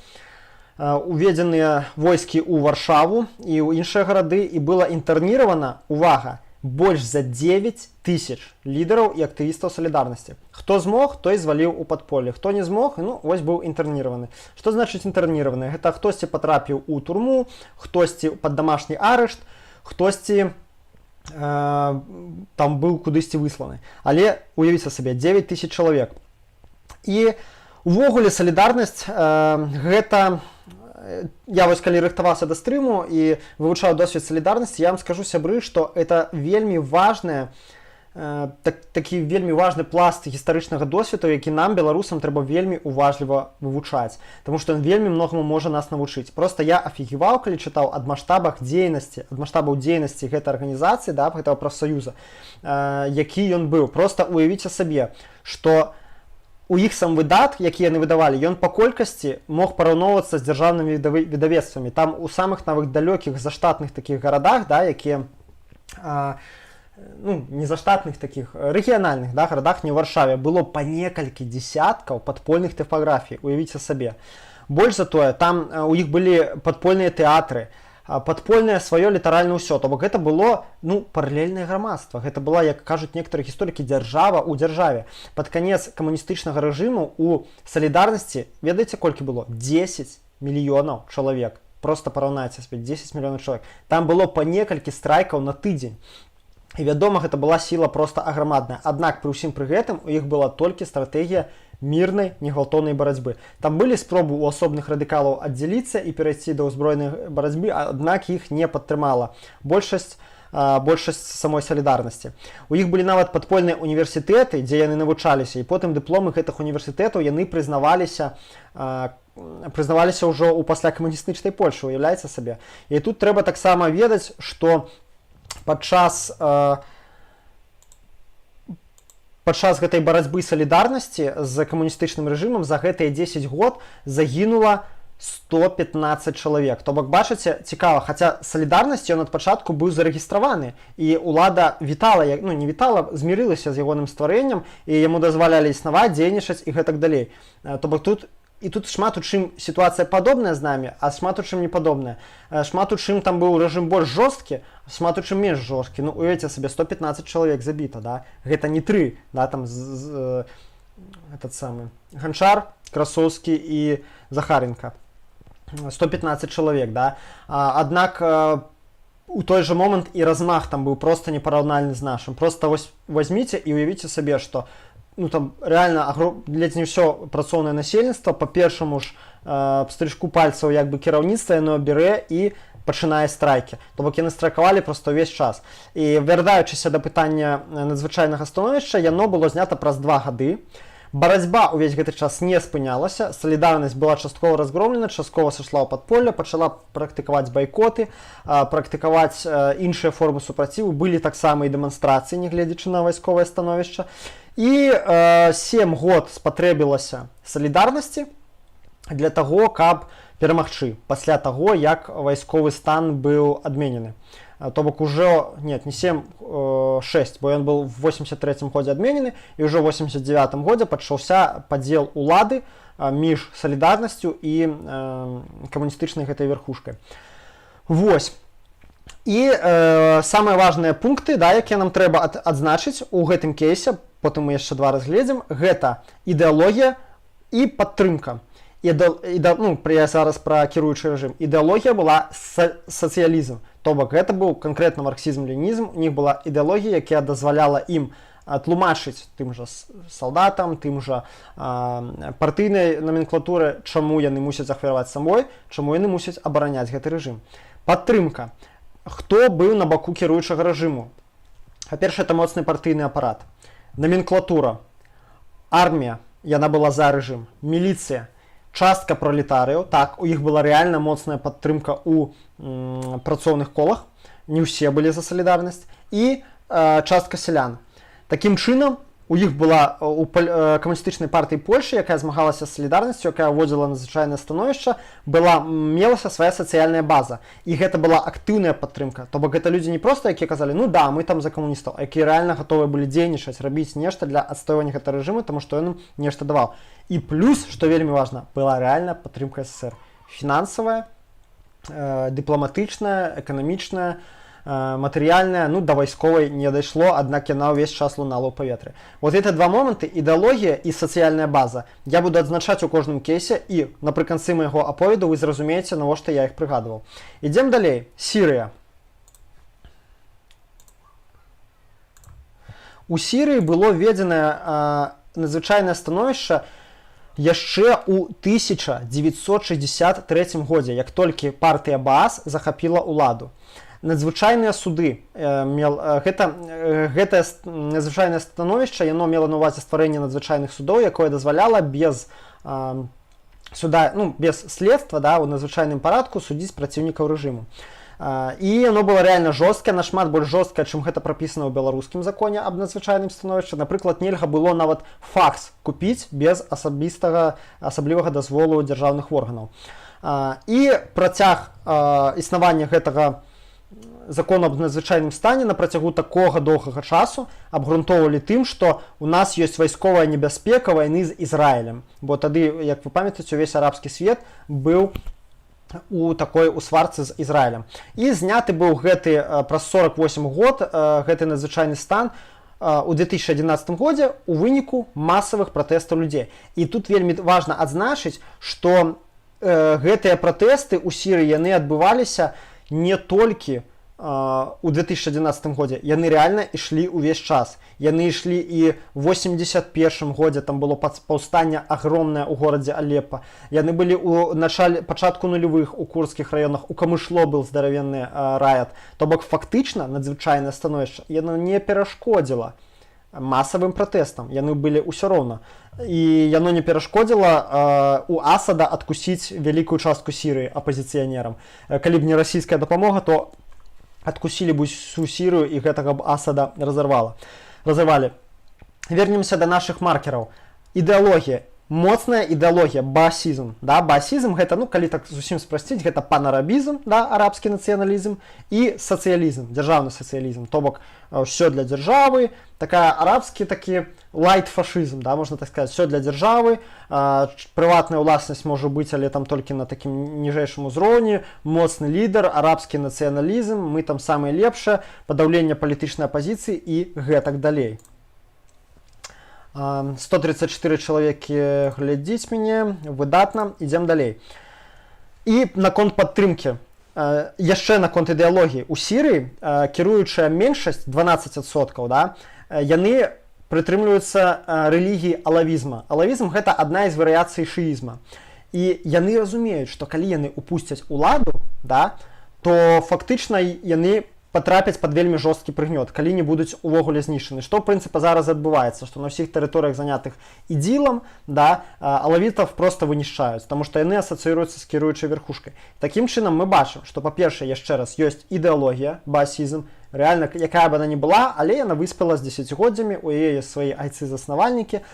S1: уведзеныя войскі ў Варшаву і ў іншыя гарады, і было інтэрніравана, увага, больш за 9 тысяч лідараў і актывістаў «Салідарнасці». Хто змог, той зваліў у падполле, хто не змог, ну вось, быў інтэрніраваны. Што значыць інтэрніраваны? Гэта хтосьці патрапіў у турму, хтосьці пад дамашні арышт, хтосьці там быў кудысьці высланы. Але уявіце сабе, 9 тысяч чалавек. І увогуле «Салідарнасць» гэта, я вось калі рыхтаваўся да стрыму і вывучаў досвед «Салідарнасці», я вам скажу, сябры, што это вельмі важная такі вельмі важны пласт гістарычнага досведу, які нам, беларусам, трэба вельмі уважліва вывучаць, таму што ён вельмі многаму можа нас навучыць. Просто я афігеваў, калі чытаў ад маштабах дзейнасці, ад маштабаў дзейнасці гэтай арганізацыі, да, гэтага прафсаюза, які ён быў. Просто уявіце сабе, что у іх сам выдат, які яны выдавалі, ён па колькасці мог параўноўвацца з дзяржаўнымі выдавецтвамі. Там у самых нават далёкіх заштатных такіх гарадах, да, якія ну, не заштатных, таких рэгіянальных, да, гарадах, не ў Варшаве, было па некалькі десяткаў падпольных тыпаграфій, уявіце сабе. Больш за тое, там у іх былі падпольныя тэатры, падпольнае сваё літаральна ўсё. То бок гэта было, ну, паралельнае грамадства, гэта была, як кажуць некаторыя гісторыкі, дзяржава ў дзяржаве. Пад канец камуністычнага рэжыму у «Салідарнасці», ведаеце, колькі было? 10 мільёнаў чалавек. Просто параўнайце сабе, 10 мільёнаў чалавек. Там было па некалькі страйкаў на тыдзень. І, вядома, гэта была сіла просто аграмадная. Аднак пры ўсім пры гэтым у іх была толькі стратэгія мірнай, негвалтоўнай барацьбы. Там былі спробы ў асобных радыкалаў аддзяліцца і перайсці да ўзброенай барацьбы, аднак іх не падтрымала большасць самой «Салідарнасці». У іх былі нават падпольныя універсітэты, дзе яны навучаліся, і потым дыпломы гэтых універсітэтаў яны прызнаваліся ўжо ў паслякамуністычнай Польшы, уяўляеце сабе. І тут трэба таксама ведаць, што падчас гэтай барацьбы «Салідарнасці» з камуністычным рэжымам за гэтыя 10 год загінула 115 чалавек. То бок, бачыце, цікава, хаця «Салідарнасць», ён ад пачатку быў зарэгістраваны, і улада вітала, як, ну, не вітала, змірылася з ягоным стварэннем і яму дазвалялі існаваць, дзейнічаць і гэтак далей. То бок тут і тут шмат у чым сітуацыя падобная з намі, а шмат у чым не падобная. Шмат у чым там быў рэжым больш жорсткі, шмат у чым менш жорсткі. Ну, уявіце сабе, 115 чалавек забіта, да, гэта не тры, да, там этот самы Ганчар, Красоўскі і Захаренко, 115 чалавек, да. Аднак у той же момант і размах там быў просто непараўнальны з нашым. Просто вось возьмите і уявіце сабе, что, ну, там реально ледзь не ўсё працоўнае насельніцтва по першаму ж пстрычку пальцаў як бы кіраўніцтва яно бярэ і пачынае страйкі. То бок яны страйкавалі просто ўвесь час. І вяртаючыся да пытання надзвычайнага становішча, яно было знята праз 2 гады. Барацьба ўвесь гэты час не спынялася. «Салідарнасць» была часткова разгромлена, часткова сышла ў падполля, пачала практыкаваць байкоты, практыкаваць іншыя формы супраціву. Былі таксама і дэманстрацыі, нягледзячы на вайсковае становішча. І 7 год спатрэбілася «Салідарнасці» для таго, каб перамагчы пасля таго, як вайсковы стан быў адменены. То бок ужо, нет, не 7, 6, бо ён был в 83 годзе адменены, і ўжо в 89 годзе пачаўся падзел улады між «Салідарнасцю» і камуністычнай гэтай верхушкай. Вось. І самыя важныя пункты, да, якія нам трэба адзначыць у гэтым кейсе, потым мы яшчэ два разгледзім, гэта ідэалогія і падтрымка. Ну, я зараз пра кіруючы рэжым. Ідэалогія была сацыялізм. То бок гэта быў канкрэтна марксізм, ленінізм. У них была ідэалогія, якая дазваляла ім тлумачыць тым жа салдатам, тым жа партыйнай наменклатуры, чаму яны мусяць ахвяраваць сабой, чаму яны мусяць абараняць гэты рэжым. Падтрымка. Хто быў на баку кіруючага рэжыму? Па-першае, это моцны партыйны апарат. Наменклатура. Армія, яна была за рэжым, міліцыя, частка пралетарыяў, так, у іх была рэальна моцная падтрымка у працоўных колах, не ўсе былі за Салідарнасць, і частка сялян. Такім чынам, у іх была у Камуністычнай партыі Польшы, якая змагалася з Салідарнасцю, якая ўводзіла надзвычайнае становішча, была мелася свая сацыяльная база. І гэта была актыўная падтрымка. То бок гэта людзі не проста, якія казалі: «Ну да, мы там за камуністаў», а якія рэальна гатовыя былі дзейнічаць, рабіць нешта для адстойвання гэтага рэжыму, таму што ён им нешта даваў. І плюс, што вельмі важна, была рэальная падтрымка СССР. Фінансавая, дыпламатычная, эканамічная, матэрыяльная, ну, да вайсковай не дайшло, аднак яна ўвесь час лунала ў паветры. Вот это два моманты, ідэалогія і сацыяльная база, я буду адзначаць у кожным кейсе, і напрыканцы майго аповеду вы зразумееце, навошта я іх прыгадваў. Ідзем далей. Сірыя. У Сірыі было введзенае надзвычайнае становішча яшчэ ў 1963 годзе, як толькі партыя Баас захапіла ўладу. Надзвычайныя суды мел гэта надзвычайнае становішча, яно мела на увазе стварэнне надзвычайных судоў, якое дазваляла без суда, ну, без следства, да, у надзвычайным парадку судзіць праціўнікаў рэжыму. І яно было реально жорсткае, нашмат больш жорсткае, чым гэта прапісана ў беларускім законе аб надзвычайным становішчы. Напрыклад, нельга было нават факс купіць без асабістага асаблівага дазволу дзяржаўных органаў. І працяг існавання гэтага закону аб надзвычайным стане на працягу такога доўгага часу абгрунтоўвалі тым, што у нас ёсць вайсковая небяспека вайны з Ізраілем, бо тады, як вы памятаеце, увесь арабскі свет быў у такой у сварцы з Ізраілем. І зняты быў гэты праз 48 год гэты надзвычайны стан у 2011 годзе у выніку масавых пратэстаў людзей. І тут вельмі важна адзначыць, што гэтыя пратэсты ў Сірыі, яны адбываліся не толькі у 2011 годзе, яны реально ішлі ўвесь час. Яны ішлі і 81 годзе, там было паўстанне агромнае ў горадзе Алеппа. Яны былі у начале, пачатку нулявых у курдскіх раёнах, у Камышло был здаравенны riot. То бок фактычна надзвычайнае становішча, яно не перашкодзіла масавым пратэстам, яны былі ўсё роўна, і яно не перашкодзіла у Асада адкусіць вялікую частку Сірыі апазіцыянерам. Калі б не расійская дапамога, то адкусілі б усю Сірыю і гэтага б Асада разарвалі. Вернемся до наших маркераў. Ідэалогія, моцная ідэалогія, баасізм, да. Баасізм — гэта, ну, калі так зусім спрасціць, гэта панарабізм, да, арабскі нацыяналізм і сацыялізм, дзяржаўны сацыялізм, то бок ўсё для дзяржавы, такая арабскі такі лайт фашызм, да, можна так сказать, все для дзяржавы, прыватная ўласнасць можа быць, але там толькі на такім ніжэйшым узроўні, моцны лідар, арабскі нацыяналізм, мы там самыя лепшыя, падаўленне палітычнай апазіцыі і гэтак далей. 134 чалавекі глядзіць мяне, выдатна, ідзем далей. І наконт падтрымкі, яшчэ наконт ідэалогіі. У Сірыі кіруючая меншасць, 12%, да, яны прытрымліваюцца рэлігіі алавізма. Алавізм — гэта адна з варыяцый шыізма. І яны разумеюць, што калі яны упусцяць уладу, да, то фактычна яны патрапяць пад вельмі жорсткі прыгнёт, калі не будуць увогуле знішчаны, што, прынцыпа, зараз адбываецца, што на ўсіх тэрыторыях, занятых ІДЗІЛам, да, алавітаў просто вынішчаюць, таму што яны асацыіруюцца з кіруючай верхушкай. Такім чынам, мы бачым, што, па-першае, яшчэ раз, ёсць ідэалогія баасізм, реально, якая бы она ни была, але яна выспела з дзесяцігоддзямі, у яе есть свае айцы-заснавальнікі.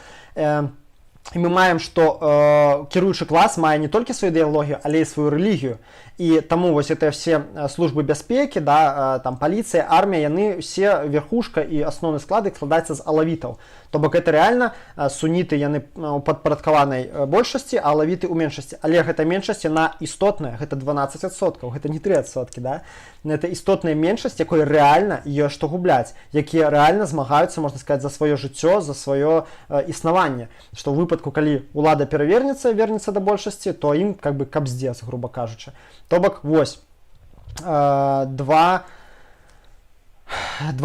S1: І мы маем, што кіруючы клас мае не толькі сваю ідэалогію, але і сваю рэлігію. І таму вось это все службы бяспекі, да, там паліцыя, армія, яны все, верхушка і асноўны склад іх складаецца з алавітаў. То бок это реально суніты, яны у падпарадкаванай большасці, а алавіты ў меншасці. Але гэта меншасць, яна істотная, гэта 12%, гэта не 3%, да? Это істотная меншасць, якой рэальна ёсць што губляць, якія рэальна змагаюцца, можна сказать, за сваё жыццё, за сваё існаванне, што ў выпадку, калі улада перавернецца, вернецца да большасці, то ім как бы капздец, грубо кажучы. То бок вось два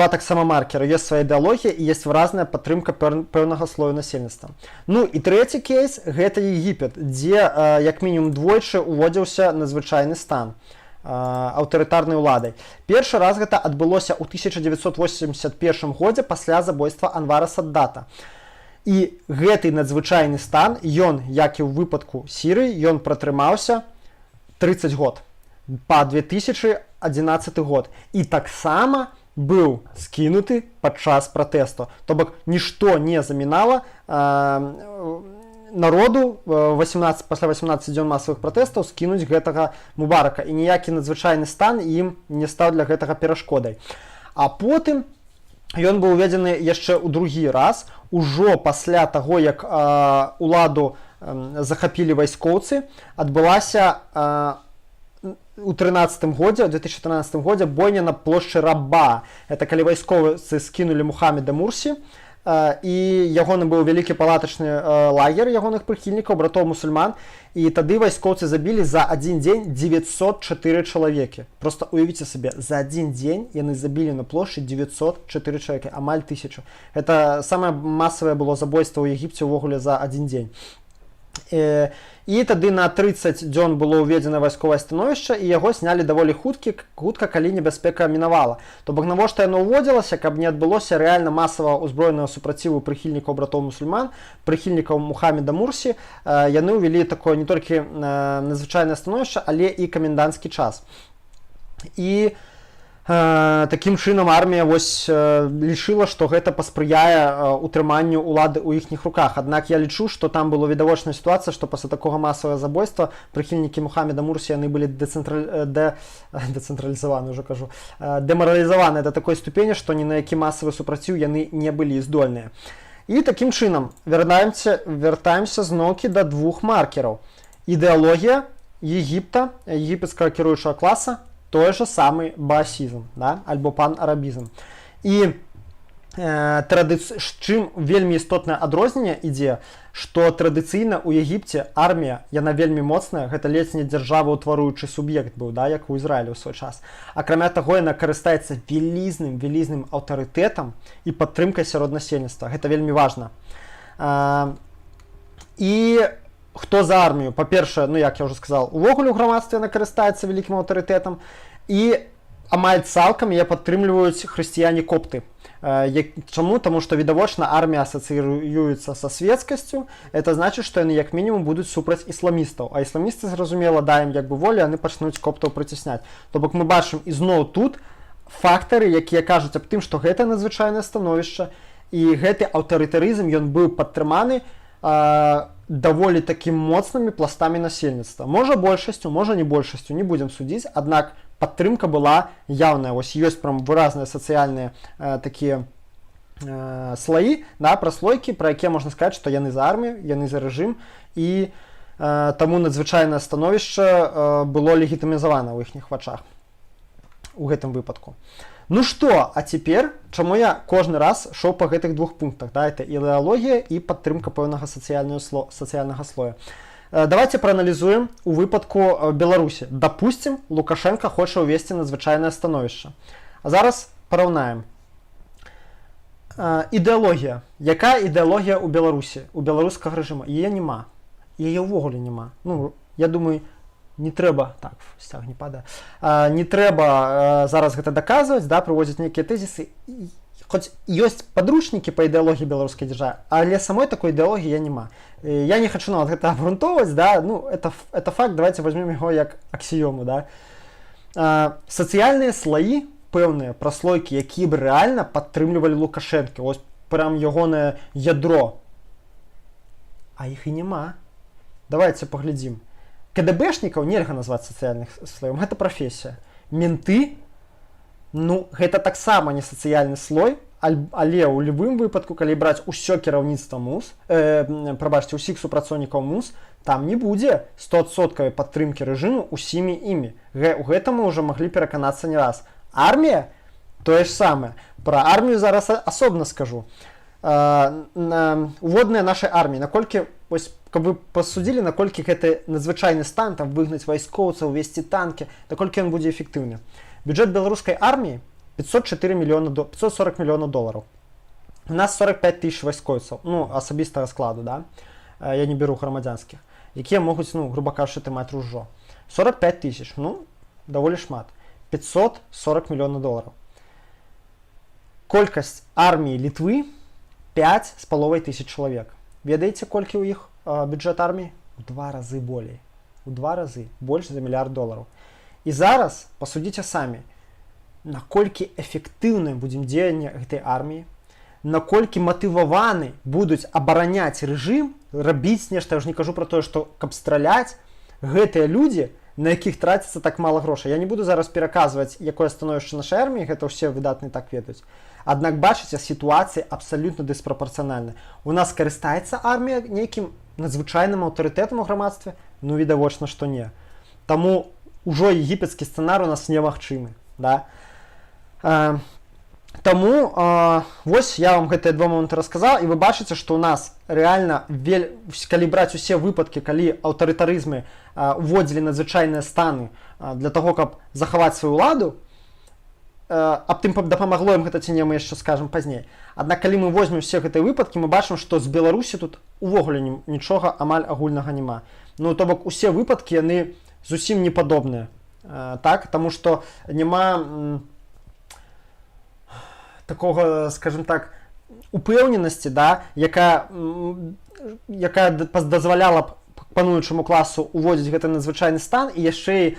S1: таксама маркера: ёсць свая ідэалогія і есть выразная падтрымка пэўнага слою насельніцтва. Ну і трэці кейс — гэта Егіпет, дзе як мінімум двойчы уводзіўся надзвычайны стан аўтарытарнай уладай. Першы раз гэта адбылося ў 1981 годзе пасля забойства Анвара Саддата. І гэты надзвычайны стан, ён, як і ў выпадку Сірыі, ён пратрымаўся 30 год, па 2011 год, і таксама быў скінуты падчас пратэсту. То бок нішто не замінала народу 18, пасля 18 дзён масавых пратэстаў скінуць гэтага Мубарака, і ніякі надзвычайны стан ім не стаў для гэтага перашкодай. А потым ён быў уведзены яшчэ ў другі раз, ужо пасля таго, як уладу захапілі вайскоўцы. Адбылася у 13 годзе, у 2013 годзе бойня на плошчы Рабаа. Это калі вайскоўцы скінулі Мухаммеда Мурсі, і ягоны быў вялікі палатачны лагер ягоных прыхільнікаў, Братоў мусульман, і тады вайскоўцы забілі за адзін дзень 904 чалавекі. Просто уявіце сабе, за адзін дзень яны забілі на плошчы 904 чалавекі, амаль 1000. Это самае масавае было забойства ў Егіпце ўвогуле за адзін дзень. І тады на 30 дзён было ўведзена вайсковае становішча, і яго снялі даволі хутка, калі небяспека мінавала. То бок навошта яно ўводзілася? Каб не адбылося рэальна масава ўзброенага супраціву прыхільнікаў Братоў мусульман, прыхільнікаў Мухаммеда Мурсі. Яны ўвялі такое не толькі надзвычайнае становішча, але і каменданцкі час. І такім чынам армія вось лічыла, што гэта паспрыяе утрыманню улады ў іхніх руках. Аднак я лічу, што там было відавочная сітуацыя, што пасля такога масавага забойства прыхільнікі Мухаммеда Мурсі, яны былі дэцэнтралізаваны, уже кажу, дэмаралізаваны да такой ступені, што ні на які масавы супраціў яны не былі здольныя. І такім чынам вяртаемся зноўкі да двух маркераў. Ідэалогія Егіпта, егіпецкага кіруючага класа — той же самы баасізм, да? Альбо панарабізм. І чым вельмі істотнае адрозненне ідзе, што традыцыйна ў Егіпце армія, яна вельмі моцная, гэта ледзь не дзяржаваўтваруючы суб'ект быў, да, як у Ізраілі ў свой час. Акрамя таго, яна карыстаецца вялізным аўтарытэтам і падтрымкай сярод насельніцтва. Гэта вельмі важна. І хто за армію? Па-першае, ну, як я уже сказал, увогуле ў грамадстве яна карыстаецца вялікім аўтарытэтам, і амаль цалкам яе падтрымліваюць хрысціяне копты. Чаму? Таму што відавочна, армія асацыюецца са светскасцю, это значит, што яны як мінімум будуць супраць ісламістаў, а ісламісты, зразумела, дай ім як бы волю, яны пачнуць коптаў прыцісняць. То бок мы бачым ізноў тут фактары, якія кажуць аб тым, што гэта надзвычайнае становішча і гэты аўтарытарызм, ён быў падтрыманы даволі такім моцнымі пластамі насельніцтва. Можа, большасцю, можа, не большасцю, не будзем судзіць, аднак падтрымка была яўная. Вось ёсць прям выразныя сацыяльныя такія слаі, да, праслойкі, пра якія можна сказаць, што яны за армію, яны за рэжым, і таму надзвычайнае становішча было легітымізавана ў іхніх вачах у гэтым выпадку. Ну что, а цяпер чаму я кожны раз шоў па гэтых двух пунктах, да, это ідэалогія і падтрымка пэўнага сацыяльнага слоя. Давайте прааналізуем у выпадку Беларусі. Допустим, Лукашенко хоча ўвесці надзвычайнае становішча. А зараз параўнаем. Ідэалогія. Якая ідэалогія ў Беларусі, у беларускага рэжыма? Яе няма. Яе ўвогуле няма. Ну, я думаю, не трэба, так, сцяг не падае. Не трэба зараз гэта даказваць, да, прыводзіць нейкія тэзісы. Хоць ёсць падручнікі па ідэалогіі беларускай дзяржавы, але самой такой ідэалогіі я няма. Я не хочу нават гэта абгрунтоўваць, да, ну, это факт, давайте возьмем яго як аксіёму, да. Сацыяльныя слаі, пэўныя праслойкі, якія б рэальна падтрымлівалі Лукашэнкі, ось прям ягонае ядро. А іх і няма. Давайте паглядзім. КДБшнікаў нельга назваць сацыяльных слоем, гэта прафесія. Менты, ну, гэта таксама не сацыяльны слой, але ў любым выпадку, калі браць усё кіраўніцтва МУС, прабачце, усіх супрацоўнікаў МУС, там не будзе стосоткавай падтрымкі рэжыму усімі імі. У гэтым мы ўжо маглі пераканацца не раз. Армія — тое ж самае. Пра армію зараз асобна скажу. Уводныя нашай арміі, наколькі вось, каб вы пасудзілі, наколькі гэты надзвычайны стан, там, выгнаць вайскоўцаў, увесці танкі, наколькі ён будзе эфектыўны. Бюджэт беларускай арміі 504 мільёна, 540 мільёнаў долараў. У нас 45 тысяч вайскоўцаў, ну, асабістага складу, да? Я не беру грамадзянскіх, якія могуць, ну, грубо кажучы, трымаць ружжо. 45 тысяч, ну, даволі шмат. 540 мільёнаў долараў. Колькасць арміі Літвы 5,5 тысяч чалавек. Ведаеце, колькі ў іх бюджэт арміі? У два разы болей. У два разы больш за мільярд долараў. І зараз пасудзіце самі, наколькі эфектыўным будзем дзеянне гэтай арміі, наколькі матываваны будуць абараняць рэжым, рабіць нешта, я ж не кажу про тое, што каб страляць, гэтыя людзі, на якіх траціцца так мала грошай. Я не буду зараз пераказваць, якое становішча нашай арміі, гэта ўсе выдатна так ведаюць. Аднак бачыце, сітуацыя абсалютна дыспрапарцыянальна. У нас карыстаецца армія нейкім надзвычайным аўтарытэтам у грамадстве? Ну, відавочна, што не. Таму ўжо егіпецкі сцэнар у нас немагчымы. Да? Таму вось я вам гэтыя два моманты расказаў, і вы бачыце, што ў нас рэальна калі браць усе выпадкі, калі аўтарытарызмы уводзілі надзвычайныя станы для таго, каб захаваць сваю ўладу, аб тым, дапамагло ім гэта ці не, мы яшчэ скажам пазней. Аднак калі мы возьмем усе гэтыя выпадкі, мы бачым, што з Беларусі тут увогуле нічога амаль агульнага няма. Ну, то бок усе выпадкі, яны зусім не падобныя. Так, таму што няма такога, скажем так, упэўненасці, да, якая дазваляла б пануючаму класу уводзіць гэты надзвычайны стан і яшчэ і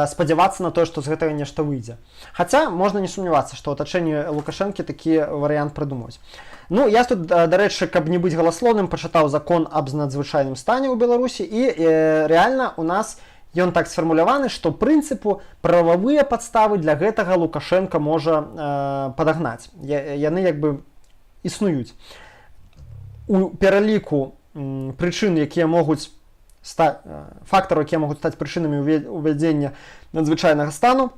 S1: спадзявацца на тое, што з гэтага нешта выйдзе. Хаця можна не сумнявацца, што ў атачэнні Лукашэнкі такі варыянт прыдумаюць. Ну, я тут, дарэчы, каб не быць галаслоўным, пачытаў закон аб надзвычайным стане ў Беларусі, і рэальна у нас ён так сфармуляваны, што прынцыпу прававыя падставы для гэтага Лукашэнка можа падагнаць. Яны як бы існуюць. У пераліку прычын, якія могуць фактараў, якія могуць стаць прычынамі увядзення надзвычайнага стану,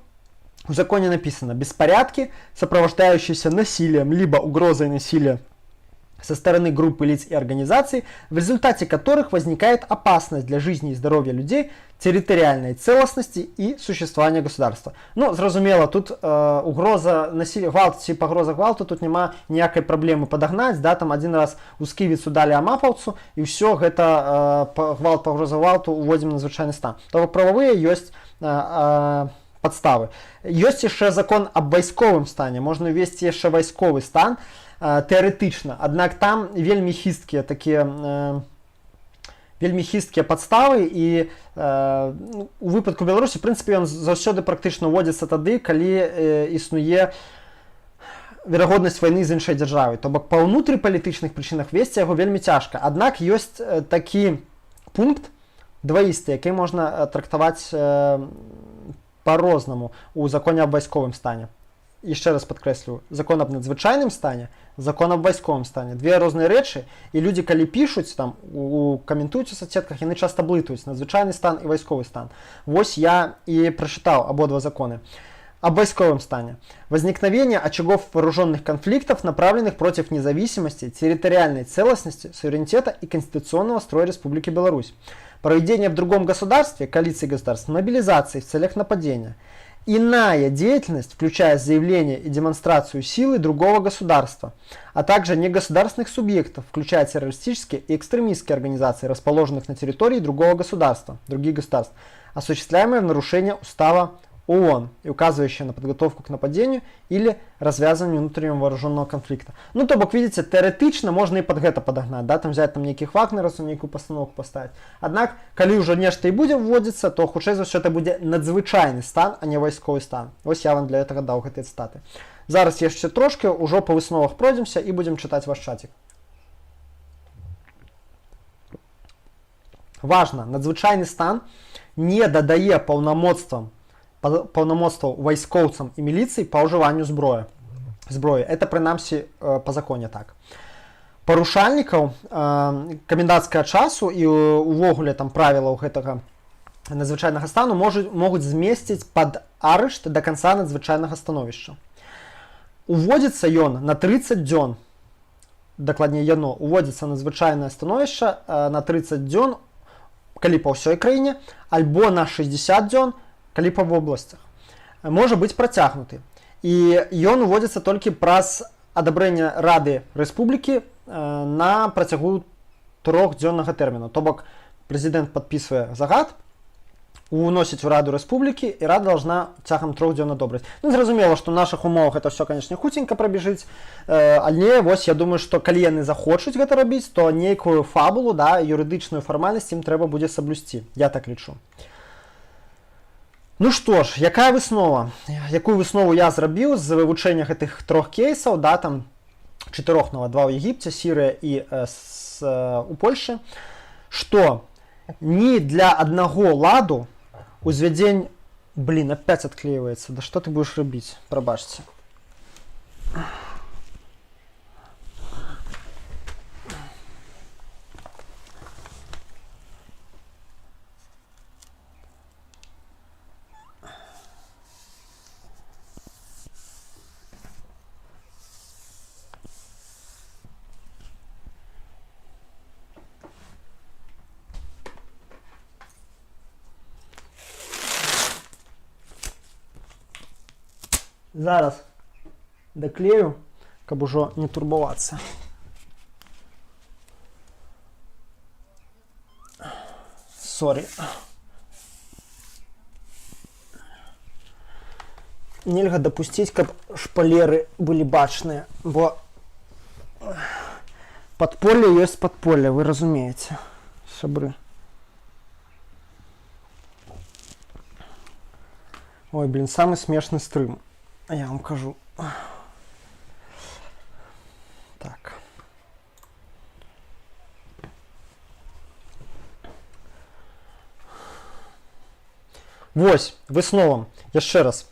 S1: у законе написано: беспорядки, сопровождающиеся насилием либо угрозой насилия со стороны группы лиц и организаций, в результате которых возникает опасность для жизни и здоровья людей, территориальной целостности и существования государства. Ну, зразумела, тут угроза насилия, гвалт ці пагроза гвалту, тут няма ніякай праблемы падагнаць, да, там один раз у сківіцу далі амапаўцу, і ўсё, гэта гвалт, пагроза гвалту, уводзім надзвычайны стан. То бок прававыя ёсць падставы. Ёсць яшчэ закон аб вайсковым стане, можна ўвесці яшчэ вайсковы стан, тэарэтычна, аднак там вельмі хісткія такія вельмі хісткія падставы, і ну, у выпадку Беларусі, прынцыпе, ён заўсёды практычна ўводзіцца тады, калі існуе верагоднасць вайны з іншай дзяржавай. То бок па ўнутрыпалітычных прычынах весці яго вельмі цяжка. Аднак ёсць такі пункт дваісты, які можна трактаваць по-рознаму у законе аб вайсковым стане. Яшчэ раз падкрэслю: закон аб надзвычайным стане, закон аб вайсковым стане — две розныя рэчы, і людзі, калі пішуць там у каментуюць у соцсетках, яны часта блытаюць надзвычайны стан і вайсковы стан. Вось я і прачытаў абодва законы. Об войсковом стане: возникновение очагов вооруженных конфликтов, направленных против независимости, территориальной целостности, суверенитета и конституционного строя Республики Беларусь, проведение в другом государстве, коалиции государств, мобилизации в целях нападения, иная деятельность, включая заявление и демонстрацию силы другого государства, а также негосударственных субъектов, включая террористические и экстремистские организации, расположенных на территории другого государства, других государств, осуществляемые в нарушение устава ООН и указывающая на подготовку к нападению или развязыванию внутреннего вооруженного конфликта. Ну, то бок, видите, тэарэтычна можна і под гэта падагнаць, да, там взять там нейкіх вагнераўцаў, нейкую пастановку паставіць. Аднак, калі ўжо нешта і будзе вводзіцца, то хутчэй за ўсё это будзе надзвычайны стан, а не вайсковы стан. Вось я вам для этого даў гэтыя цытаты. Зараз яшчэ трошки ўжо па высновах пройдземся і будзем чытаць ваш чатик. Важна, надзвычайны стан не дадае паўнамоцтваў вайскоўцам і міліцыі па ўжыванню зброі. Это прынамсі па законе так. Парушальнікаў каменданцкага часу і увогуле там правілаў гэтага надзвычайнага стану могуць змесціць пад арышт да канца надзвычайнага становішча. Уводзіцца ён на 30 дзён, дакладней, яно уводзіцца, надзвычайнае становішча, на 30 дзён, калі па ўсёй краіне, альбо на 60 дзён, калі па вобласцях. Можа быць працягнуты. І ён уводзіцца толькі праз адабрэнне Рады Рэспублікі на працягу трохдзённага тэрміну. То бок прэзідэнт падпісвае загад, Уносіць у Раду Рэспублікі, і Рада должна цягам 3 дзён адобрыць. Ну, зразумела, што ў нашых умовах это все, конечно, хуценька прабежыць, але вось я думаю, што калі яны захочуць гэта рабіць, то нейкую фабулу, да, юрыдычную фармальнасць ім трэба будзе саблюсці, я так лічу. Ну што ж, якая выснова? Якую выснову я зрабіў з вывучэння гэтых трох кейсаў, да, там чатырох нават, два ў Егіпце, Сірыя і у Польшы, што ні для аднаго ладу узвядзень. Блин, опять отклеивается, да что ты будешь рабіць? Прабачце. Зараз даклею, каб ужо не турбавацца. Сорі. Нельга дапусціць, каб шпалеры былі бачныя, бо падполле ёсць падполле, вы разумееце, сябры. Ой, блин, самы смешны стрым. Я вам кажу. Так. Вось, выснова, яшчэ раз.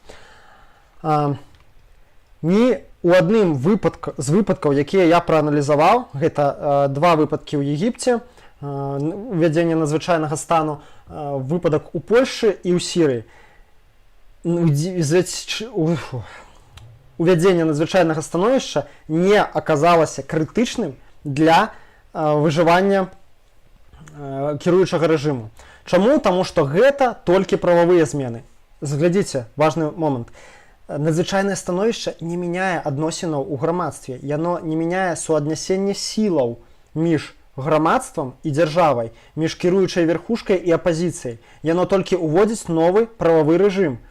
S1: Ні у адным выпадку з выпадкаў, якія я прааналізаваў, гэта два выпадкі ў Егіпце, увядзенне надзвычайнага стану, выпадак у Польшы і ў Сірыі. Увядзенне надзвычайнага становішча не аказалася крытычным для выжывання кіруючага рэжыму. Чаму? Таму што гэта толькі прававыя змены. Зглядзіце, важны момант. Надзвычайнае становішча не мяняе адносінаў у грамадстве. Яно не мяняе суаднясенне сілаў між грамадствам і дзяржавай, між кіруючай верхушкай і апазіцыяй. Яно толькі ўводзіць новы прававы рэжым.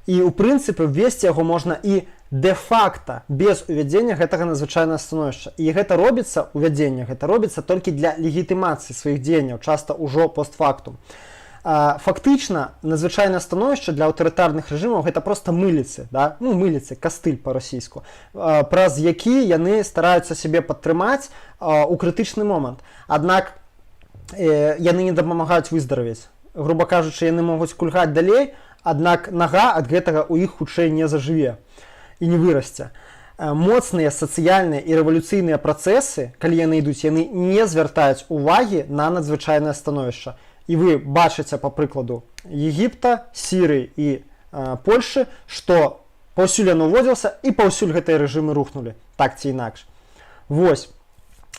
S1: І ў прынцыпе ввесці яго можна і дэ-факта без увядзення гэтага надзвычайнага становішча. І гэта робіцца, увядзенне гэта робіцца толькі для легітымацыі сваіх дзеянняў, часта ўжо постфактум. Фактычна надзвычайнае становішча для аўтарытарных рэжымаў гэта просто мыліцы, да? Ну, мыліцы, кастыль па-расійску, праз які яны стараюцца сябе падтрымаць у крытычны момант. Аднак яны не дапамагаюць выздаравець. Груба кажучы, яны могуць кульгаць далей, аднак нага ад гэтага ў іх хутчэй не зажыве і не вырасце. Моцныя сацыяльныя і рэвалюцыйныя працэсы, калі яны ідуць, яны не звяртаюць увагі на надзвычайнае становішча. І вы бачыце па прыкладу Егіпта, Сірыі і Польшы, што паўсюль яно ўводзілася і паўсюль гэтыя рэжымы рухнулі, так ці інакш. Вось.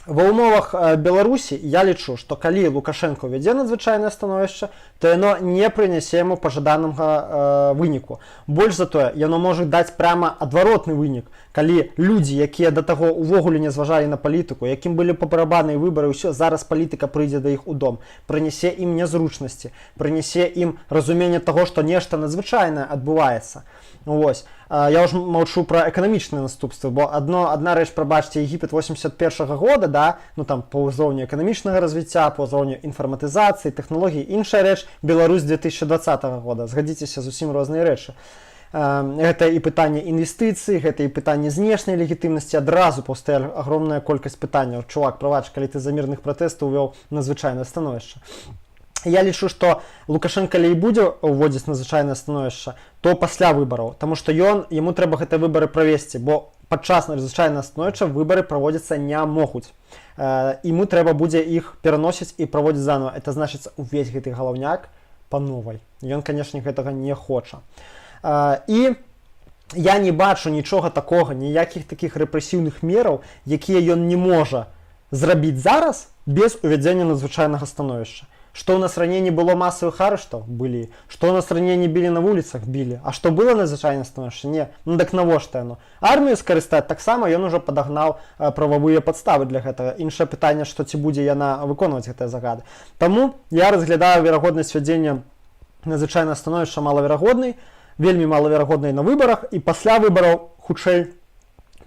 S1: Ва ўмовах Беларусі я лічу, што калі Лукашэнка ўвядзе надзвычайнае становішча, то яно не прынясе яму пажаданага выніку. Больш за тое, яно можа даць прямо адваротны вынік, калі людзі, якія да таго увогуле не зважалі на палітыку, якім былі па барабаны выбары, ўсё, зараз палітыка прыйдзе да іх у дом, прынясе ім нязручнасці, прынясе ім разуменне таго, што нешта надзвычайнае адбываецца. Вось. Я ўж маўчу пра эканамічныя наступствы, бо адна рэч, прабачце, Егіпет 81-го года, да, ну там па ўзроўню эканамічнага развіцця, па ўзроўню інфарматызацыі, тэхналогій, іншая рэч Беларусь 2020 года. Згадзіцеся, зусім розныя рэчы. Гэта і пытанне інвестыцый, гэта і пытанне знешняй легітымнасці, адразу паўстае агромная колькасць пытанняў. Чувак, прабач, калі ты за мірных пратэстаў увёў надзвычайнае становішча. Я лічу, што Лукашэнка калі і будзе ўводзіць надзвычайнае становішча, то пасля выбараў, таму што яму трэба гэтыя выбары правесці, бо падчас надзвычайнага становішча выбары праводзіцца не могуць. Іму трэба будзе іх пераносіць і праводзіць заново. Это значыць увесь гэты галаўняк па новай. Ён, канешне, гэтага не хоча. І я не бачу нічога такога, ніякіх такіх рэпрэсіўных мераў, якія ён не можа зрабіць зараз без увядзення надзвычайнага становішча. Што у нас раней не было масавых арыштаў? Былі. Што у нас раней не білі на вуліцах? Білі. А што, было надзвычайнае становішча? Не. Ну дак навошта яно? Армію скарыстаць таксама ён ужо падагнаў прававыя падставы для гэтага. Іншае пытанне, што ці будзе яна выконваць гэтыя загады. Таму я разглядаю верагоднасць вядзення надзвычайнага становішча малаверагоднай, вельмі малаверагоднай на выбарах і пасля выбараў хутчэй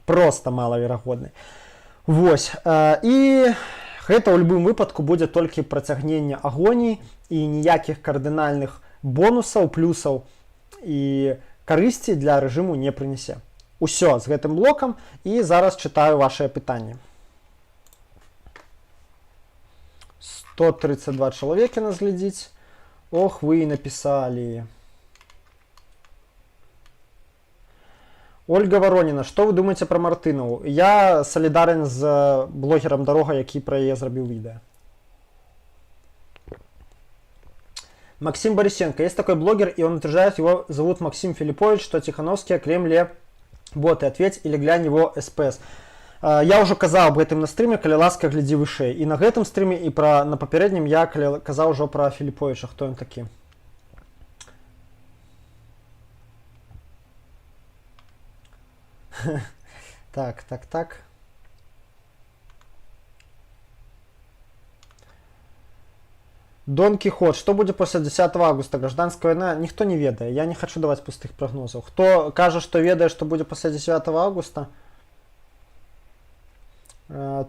S1: проста малаверагоднай. Вось. І гэта ў любым выпадку будзе толькі працягненне агоніі і ніякіх кардынальных бонусаў, плюсаў і карысці для рэжыму не прынясе. Усё з гэтым блокам, і зараз чытаю вашыя пытанні. 132 чалавекі нас глядзіць. Ох, вы і напісалі. Ольга Воронина, что вы думаете про Мартынову? Я солидарен з блогером Дорога, які пра яе зрабіў відэа. Максим Борисенко. Есть такой блогер, и он утверждает, его зовут Максим Филиппович, что Тихановский о Кремле боты. Ответь или глянь его СПС. Я ўжо казаў аб гэтым на стрыме, калі ласка, глядзі вышэй. І на гэтым стрыме, і на папярэднім я казаў ужо пра Філіповича, хто ён такі. Так. Дон Кихот. Что будет после 10 августа? Гражданская война? Никто не ведае. Я не хочу давать пустых прогнозов. Хто кажа, что ведае, что будет после 10 августа,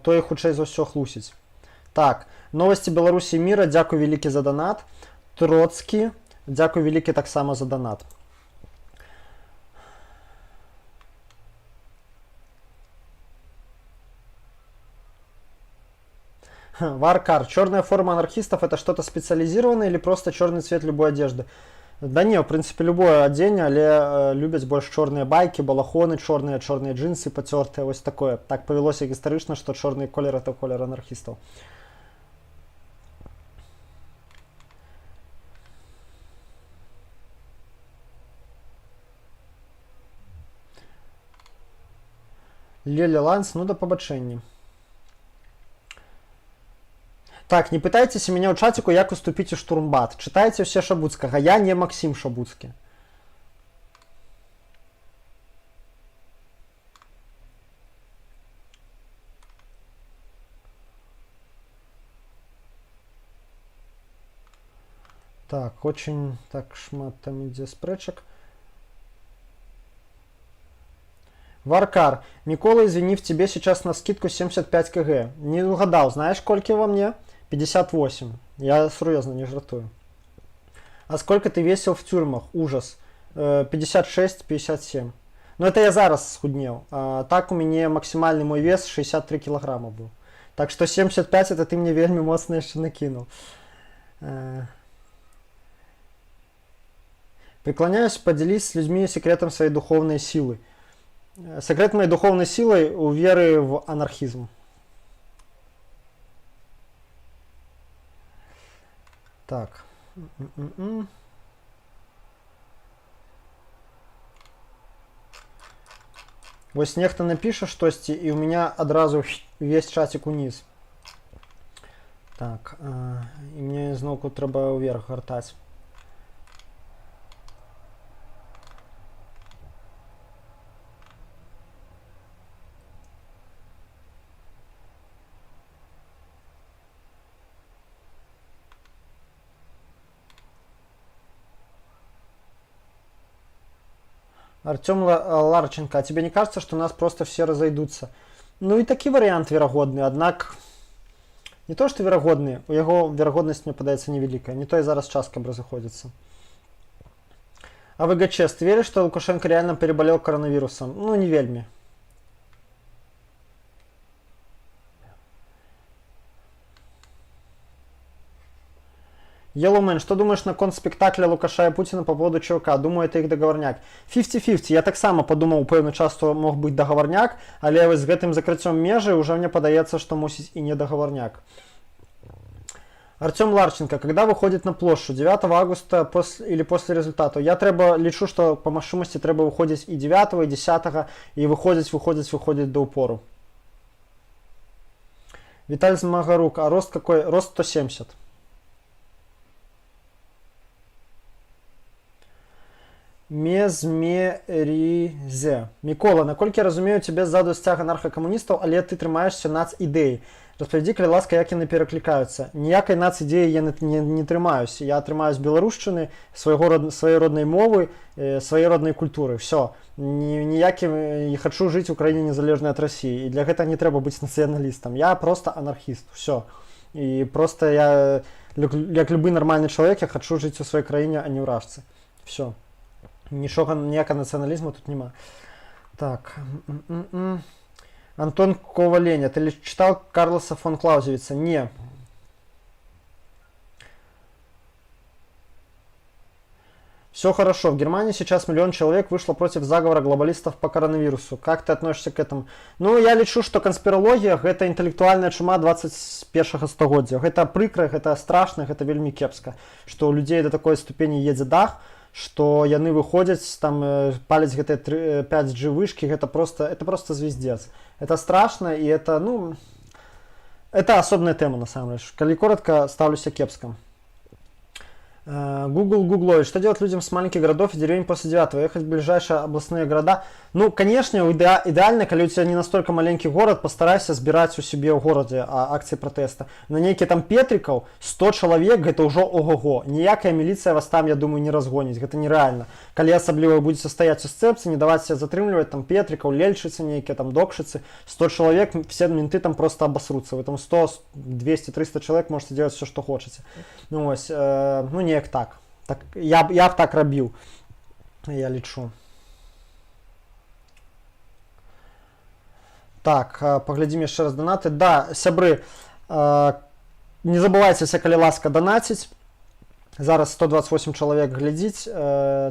S1: той хутчэй за ўсё хлусіць. Так, новости Беларуси и мира. Дзякуй вялікі за донат. Троцкі. Дзякуй вялікі таксама за донат. Варкар. Черная форма анархистов — это что-то специализированное или просто черный цвет любой одежды? Да не, в принципе, любое оденье, але любяць больш чорныя байкі, балахоны чорныя, чорныя джинсы пацёртыя, вось такое. Так павялося гістарычна, што чорны колер — это колер анархістаў. Леля Ланс, ну да пабачэння. Так, не пытайцеся мяне ў чаціку, як уступіць у штурмбат. Чытайце ўсе Шабуцкага. Я не Максім Шабуцкі. Так, очень так шмат там ідзе спрэчак. Варкар. Микола, извини, в тебе сейчас на скидку 75 кг. Не угадал, знаешь, сколько во мне? 58. Я серьезно не жартую. А сколько ты весил в тюрьмах? Ужас. 56-57. Ну, это я зараз схуднел. А так у меня максимальный мой вес 63 килограмма был. Так что 75 это ты мне вельмі моцна еще накинул. Преклоняюсь, поделись с людьми секретом своей духовной силы. Секрет моей духовной силы у веры в анархизм. Так. М-м-м. Вось нехта напіша штосьці, і у меня адразу увесь чатик уніз. Так, і мне зноўку трэба ўверх гартаць. Артем Ларченко, а тебе не кажется, что нас просто все разойдутся? Ну и такі варыянт верагодны, аднак не то што верагодны, у яго верагоднасць, мне падаецца, невялікая, не той зараз час, каб разыходзіцца. А ВГЧ, ты веришь, что Лукашенко реально переболел коронавирусом? Ну, не вельмі. Yellowman, что думаешь наконт спектакля Лукаша и Путина по поводу ЧВК? Думаю, это их договорняк. 50-50. Я таксама падумаў у пэўны час, што мог быць договорняк, але вось з гэтым закрыццём межы уже мне падаецца, што мусіць і не договорняк. Артем Ларченко, когда выходит на площадь? 9 августа после, или после результату? Я трэба лічу, што па магчымасці трэба выходзіць і 9, і 10, і выходзіць, выходзіць, выходзіць до упору. Виталий Змагарук, а рост какой? Рост 170. Мезмерізе. Мікола, наколькі я разумею, цябе ззаду сцяг анархакамуністаў, але ты трымаешся нац ідэі. Распавядзі, калі ласка, як яны пераклікаюцца. Ніякай нацыдзеі я не трымаюсь. Я трымаюсь беларушчыны, свайго сваёй роднай мовы, сваёй роднай культуры. Всё. Ніякім не хачу жыць у краіне, незалежнай ад Расіі. І для гэтага не трэба быць нацыяналістам. Я просто анархіст. Всё. І просто я, як любы нармальны чалавек, я хачу жыць у сваёй краіне, а не ў рашцы. Всё. Нічога, ніякага нацыяналізму тут няма. Так. Антон Коваленя, ты ли читал Карлоса фон Клаузевица? Не. Все хорошо. В Германии сейчас миллион человек вышло против заговора глобалистов по коронавирусу. Как ты относишься к этому? Ну, я лічу, что канспіралогія — гэта інтэлектуальная чума 21 стагоддзя. Гэта прыкра, гэта страшна, гэта вельмі кепска, што ў людзей да такой ступені едзе дах, што яны выходзяць там, паляць гэтыя 5G вышкі, это просто звездец. Это страшно, и это, ну, это асобная тэма насамрэч. Калі коротко, стаўлюся кепска. Google Гуглович, что делать людям с маленьких городов и деревень после 9? Ехать в ближайшие областные города? Ну, конечно, идеально, когда у тебя не настолько маленький город, постарайся збирать у себе в городе акции протеста. На нейкі там Петриков 100 человек, это ўжо ого-го. Ніякая милиция вас там, я думаю, не разгоніць. Это нереально. Калі асабліва будете стоять у сцепцы, не давать себя затрымліваць, там Петриков, Лельчицы нейкія, там Докшицы, 100 человек, все менты там просто обосрутся. Вы там 100, 200, 300 человек можете делать все, что хочете. Ну, ось, ну, неяк так. Так я б так рабіў, я лічу. Так, паглядзім яшчэ раз данаты. Да, сябры, не забывайцеся, калі ласка, данаціць. Зараз 128 чалавек глядзіць.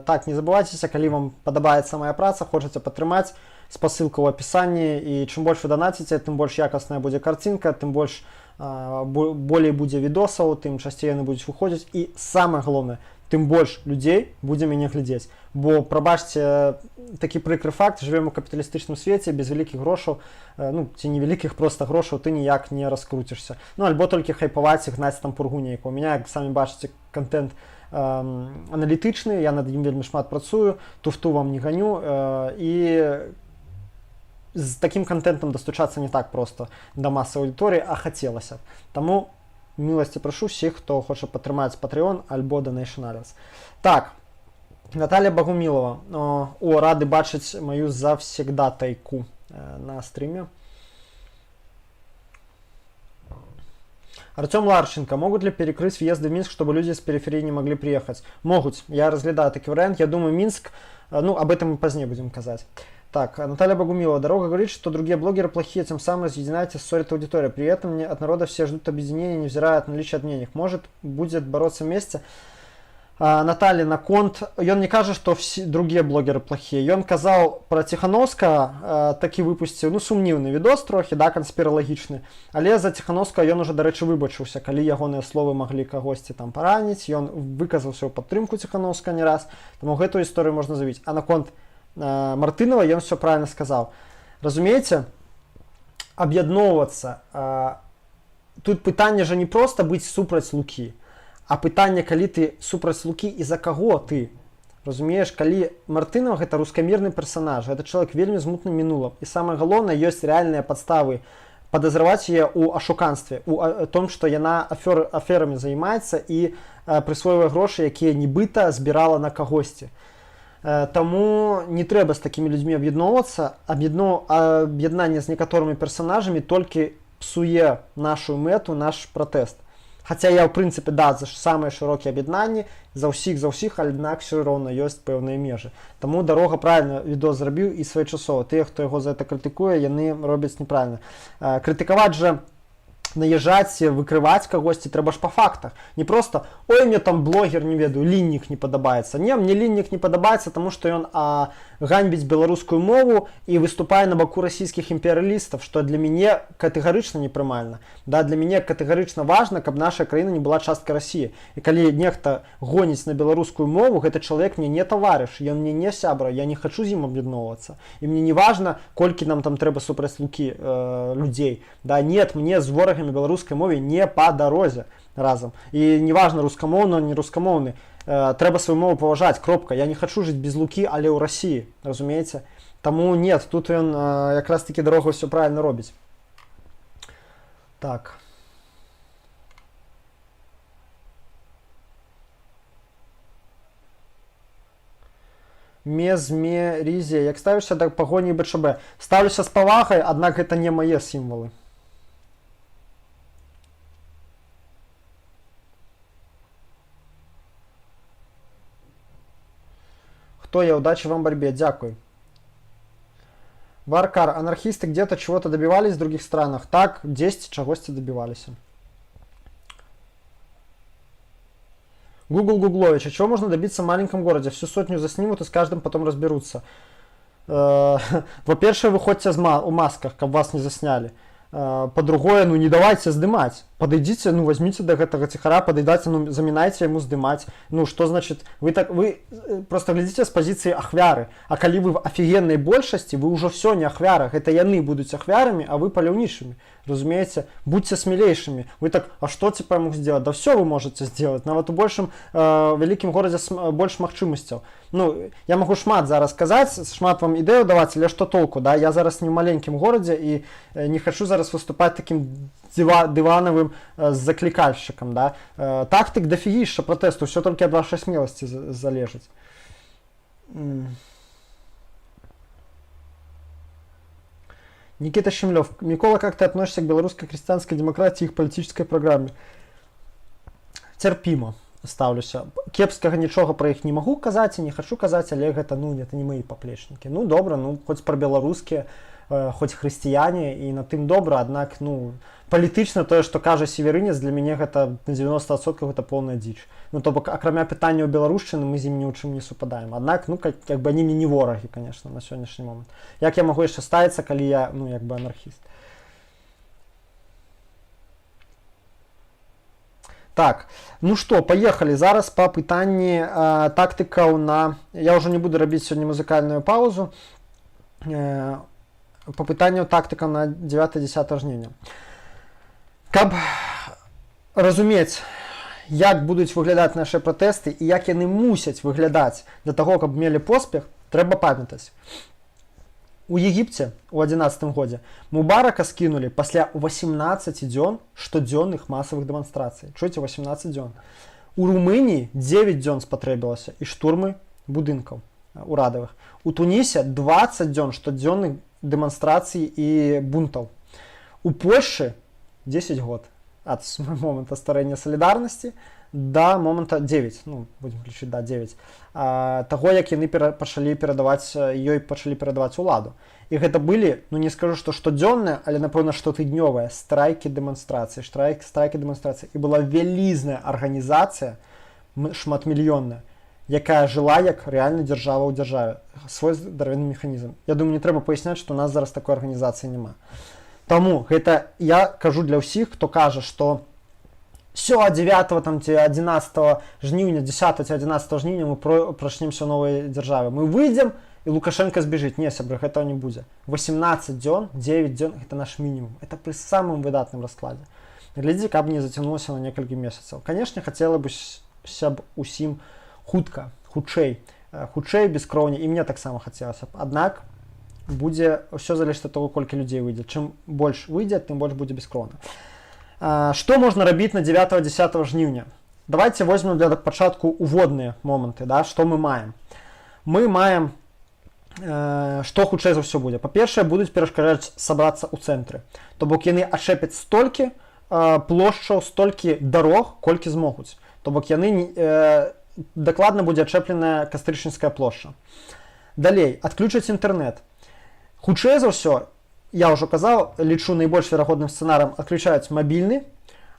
S1: Так, не забывайцеся, калі вам падабаецца моя праца, хочаце падтрымаць, спасылка ў апісанні. І чым больш вы данаціце, тым больш якасная будзе карцінка, тым болей будзе відосаў, тым часцей яны будуць выходзіць. І самае галоўнае, тым больш людзей будзе мяне глядзець. Бо, прабачце, такі прыкры факт, жывем у капіталістычным свеце, без вялікіх грошаў, ну, ці невялікіх проста грошаў ты ніяк не раскруцішся. Ну, альбо толькі хайпаваць і гнаць там пургу нейкую. У меня, як самі бачыце, кантэнт аналітычны, я над ім вельмі шмат працую, туфту вам не ганю, і з такім кантэнтам дастучацца не так проста да масы аўдыторыі, а хацелася б. Таму милости прошу всех, хто хоча падтрымаць Patreon альбо Donation Alerts. Так, Наталья Багумилова. О, рады бачыць маю завсегдатайку на стрыме. Артем Ларченко. Могут ли перекрыть въезды в Минск, чтобы люди с периферии не могли приехать? Могут. Я разглядаю такі вариант. Я думаю, Минск, ну, об этом мы позднее будем казать. Так, Наталья Богумилова. Дорога говорит, что другие блогеры плохие, тем самым разъединяете, ссорит аудиторию. При этом не, от народа все ждут объединения, невзирая от наличия от мнений. Может, будет бороться вместе? Наталья, наконт, ён не кажа, что все другие блогеры плохие. Ён казаў про Тихановскага, такі выпусціў, ну, сумніўны відос трохі, да, канспіралагічны. Але за Тихановскага ён уже, дарэчы, выбачыўся, калі ягоныя словы маглі кагосьці там параніць, ён выказаўся ў падтрымку Тихановскага не раз. Таму гэтую гісторыю можна забіць. А наконт Мартынова ён все правильно сказаў. Разумееце, аб'ядноўвацца, тут пытанне жа не проста быць супраць Лукі, а пытанне, калі ты супраць Лукі і за каго ты. Разумееш, калі Мартынов — гэта рускамірны персонаж, гэта чалавек вельмі з мутным мінулым. І самае галоўнае, ёсць рэальныя падставы падазраваць яе ў ашуканстве, у том, што яна аферамі займаецца і прысвойвае грошы, якія нібыта збірала на кагосьці. Таму не трэба з такімі людзьмі аб'ядноўвацца. Аб'яднанне з некаторымі персонажамі толькі псуе нашу мэту, наш пратэст. Хаця я, ў прынцыпе, да, за самыя шырокія аб'яднанні, за ўсіх, аднак все роўна ёсць пэўныя межы. Таму Дарога правильно відос зрабіў і своечасова. Тыя, хто яго за это крытыкуе, яны робяць неправильно. Крытыкаваць жа, наезжаць, выкрываць кагосьці трэба ж па фактах. Не просто: «Ой, мне там блогер, не ведаю, Ліннік не падабаецца». Не, мне Ліннік не падабаецца, таму што ён ганьбіць беларускую мову і выступае на баку расійскіх імперыялістаў, што для мяне катэгарычна непрымальна. Да, для мяне катэгарычна важна, каб наша краіна не была часткай Расіі. І калі нехта гоніць на беларускую мову, гэты чалавек мне не таварыш, ён мне не сябра, я не хачу з ім аб'ядноўвацца. І мне не важна, колькі нам там трэба супраць Лукі людзей. Да, нет, мне з ворагамі беларускай мове не па дарозе разам. І неважна, рускамоўны, не рускамоўны, трэба сваю мову паважаць, кропка. Я не хачу жыць без Лукі, але ў Расіі, разумееце? Таму нет, тут ён якраз таки, Дарога, ўсё правильно робіць. Так. Мезмерізе, як ставішся да Пагоні, БЧБ? Стаўлюся з павагай, аднак гэта не мае сімвалы. Кто я? Удачи вам в борьбе. Дзякуй. Варкар, анархисты где-то чего-то добивались в других странах? Так, 10 чагосьці добивались. Google Гуглович, а чего можно добиться в маленьком городе? Всю сотню заснимут и с каждым потом разберутся. Па-першае, выходзьце у масках, каб вас не заснялі. Па-другое, ну не давайте здымаць. Падыдзіце, ну возьмите до гэтага ціхара, падыдайце, ну замінайце яму здымаць. Ну что значит, вы так, вы просто глядзіце з пазіцыі ахвяры. А калі вы в афігеннай большасці, вы ўжо все не ахвяра. Гэта яны будуць ахвярамі, а вы паляўнічымі. Разумееце, будьте смелейшими. Вы так, а что типа я мог сделать? Да все вы можете сделать. Нават у большым вялікім горадзе больш магчымасцяў. Ну, я магу шмат зараз сказаць, шмат вам ідэю даваць, але што толку, да? Я зараз не ў маленькім горадзе і не хачу зараз выступаць такім дыванавым заклікальшчыкам, да? Тактык дофигища пратэсту, все толькі ад вашай смеласці залежыць. Никита Щемлев. Микола, как ты относишься к белорусской христианской демократии и их политической программе? Цярпіма стаўлюся. Кепскага нічога пра іх не магу казаць і не хачу казаць, але гэта, ну, это не мои паплечнікі. Ну, добра, ну, хоць пра беларускія, хоць хрысціяне, і на тым добра, аднак, ну, палітычна тое, што кажа Северынец, для мяне гэта на 90% гэта поўная дзіч. Ну, то бок, акрамя пытанняў беларушчыны, мы з ім ні ў чым не супадаем. Аднак, ну, как бы они мне не ворагі, конечно, на сённяшні момант. Як я магу яшчэ ставіцца, калі я, ну, як бы анархіст? Так, ну что, поехали. Зараз па пытанні тактыкаў на... Я ўжо не буду рабіць сёння музыкальную паузу. Па пытанню тактыкаў на 9-10 жніўня. Каб разумець, як будуць выглядаць нашы пратэсты і як яны мусяць выглядаць для таго, каб мелі поспех, трэба памятаць. У Егіпце у 11 годзе Мубарака скінулі пасля 18 дзён штодзённых масавых дэманстрацый. Чуеце, 18 дзён. У Румыніі 9 дзён спатрэбілася і штурмы будынкаў урадавых. У Тунісе 20 дзён штодзённых дэманстрацый і бунтаў. У Польшы 10 год ад моманта стварэння Салідарнасці да моманта 9, ну, будем лічыць, да, 9, таго, як яны пачалі перадаваць ёй пачалі перадаваць уладу. І гэта былі, ну, не скажу, што штодзённыя, але, напэўна, штотыднёвыя страйкі, дэманстрацыі, страйк, страйкі, дэманстрацыі, і была вялізная арганізацыя, шматмільённая, якая жыла як рэальна дзяржава ў дзяржаве, свой здаравенны механізм. Я думаю, не трэба паясняць, што у нас зараз такой арганізацыі няма. Таму гэта я кажу для ўсіх, хто кажа, што все, 9 там ці 11 жніўня, 10 ці 11 жніўня мы прачнемся ў новай дзяржаве, мы выйдзем і Лукашенко збежыць. Не, сябры, гэтага не будзе. 18 дзён, 9 дзён — гэта наш мінімум, это пры самым выдатным раскладзе. Глядзі, каб не зацянулася на некалькі месяцаў. Конечно, хацела бы б усім хутка, хутчэй, хутчэй, бескроўня, і мне таксама хацелася б. Аднак будзе ўсё залежыць ад таго, колькі людзей выйдзе. Чым больш выйдзе, тым больш будзе бескроўна. Што можна рабіць на 9 10 жніўня? Давайте возьмем для пачатку уводныя моманты, да, што мы маем. Мы маем, што хутчэй за ўсё будзе. Па-першае, будуць перашкаджаць сабрацца ў цэнтры. То бок яны адчэпяць столькі плошчаў, столькі дарог, колькі змогуць. То бок яны дакладна будзе адчэпленая Кастрычніцкая плошча. Далей, адключаць інтэрнэт. Хутчэй за ўсё, я ўжо казаў, лічу найбольш верагодным сцэнарам, адключаюць мабільны,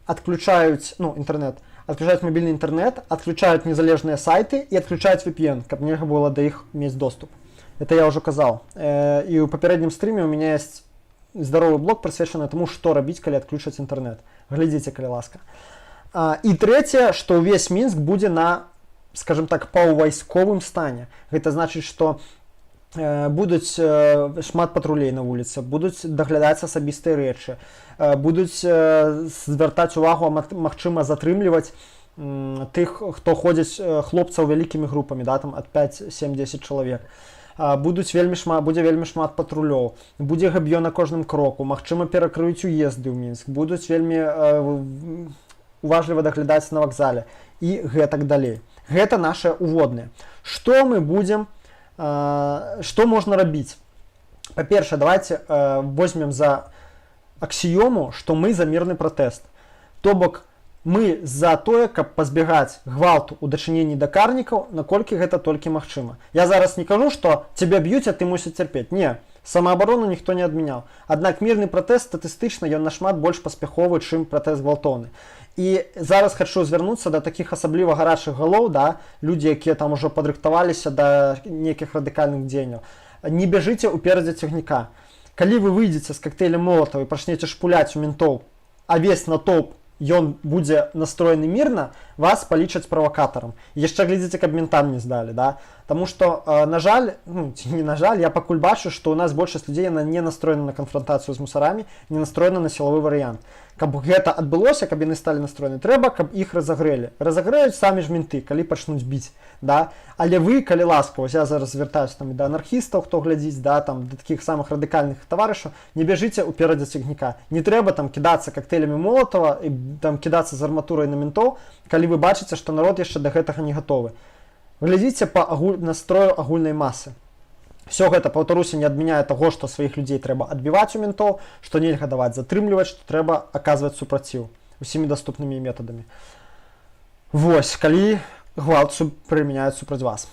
S1: адключаюць, ну, інтэрнэт, адключаюць мабільны інтэрнэт, адключаюць незалежныя сайты і адключаюць VPN, каб нельга было да іх мець доступ. Это я ўжо казаў. І ў папярэднім стрыме у меня есть здаровы блок, прысвечаны таму, што рабіць, калі адключаць інтэрнэт. Глядзіце, калі ласка. І трэцяе, што ўвесь Мінск будзе на, скажем так, паўвайсковым стане. Гэта значыць, што будуць шмат патрулей на вуліцы, будуць даглядаць асабістыя рэчы, будуць звяртаць увагу, магчыма, затрымліваць тых, хто ходзіць, хлопцаў вялікімі групамі, да, там ад 5, 7, 10 чалавек. Будуць вельмі шмат будзе вельмі шмат патрулёў, будзе гэб'ё на кожным кроку, магчыма, перакрыюць уезды ў Мінск, будуць вельмі уважліва даглядаць на вакзале і гэтак далей. Гэта наша уводныя. Что мы будем, что можна рабіць? Па-першае, давайте возьмем за аксіёму, што мы за мірны пратэст, то бок мы за тое, каб пазбягаць гвалту ў дачыненні да карнікаў, наколькі гэта толькі магчыма. Я зараз не кажу, што цябе б'юць, а ты мусіць цярпець. Не, самаабарону ніхто не адмяняў. Аднак мірны пратэст статыстычна, ён нашмат больш паспяховы, чым пратэст гвалтоўны. І зараз хачу звярнуцца да такіх асабліва гарачых галоў, да, людзі, якія там ужо падрыхтаваліся да нейкіх радыкальных дзеянняў: не бяжыце ўперадзе цягніка. Калі вы выйдзеце з кактэйлем Молатава і пачнеце шпуляць у ментоў, а весь натоўп, ён будзе настроены мірна, вас палічаць правакатарам. Яшчэ глядзіце, каб ментам не здалі, да. Таму что, на жаль, ну, ці не на жаль, я пакуль бачу, што у нас большасць людзей, яна не настроена на канфронтацыю з мусарамі, не настроена на сілавы варыянт. Каб гэта адбылося, каб яны сталі настроены, трэба, каб іх разагрэлі. Разагрэюць самі ж менты, калі пачнуць біць, да. Але вы, калі ласка, вось я зараз звяртаюся там і да анархістаў, хто глядзіць, да, там да такіх самых радыкальных таварышаў: не бяжыце ўперадзе цягніка, не трэба там кідацца кактэйлямі Молатава і там кідацца з арматурай на ментоў, калі вы бачыце, што народ яшчэ да гэтага не гатовы. Глядзіце па настрою агульнай масы. Все гэта, паўтаруся, не адмяняе таго, што сваіх людзей трэба адбіваць у ментоў, што нельга даваць затрымліваць, што трэба аказваць супраціў усімі даступнымі метадамі. Вось, калі гвалт прымяняюць супраць вас.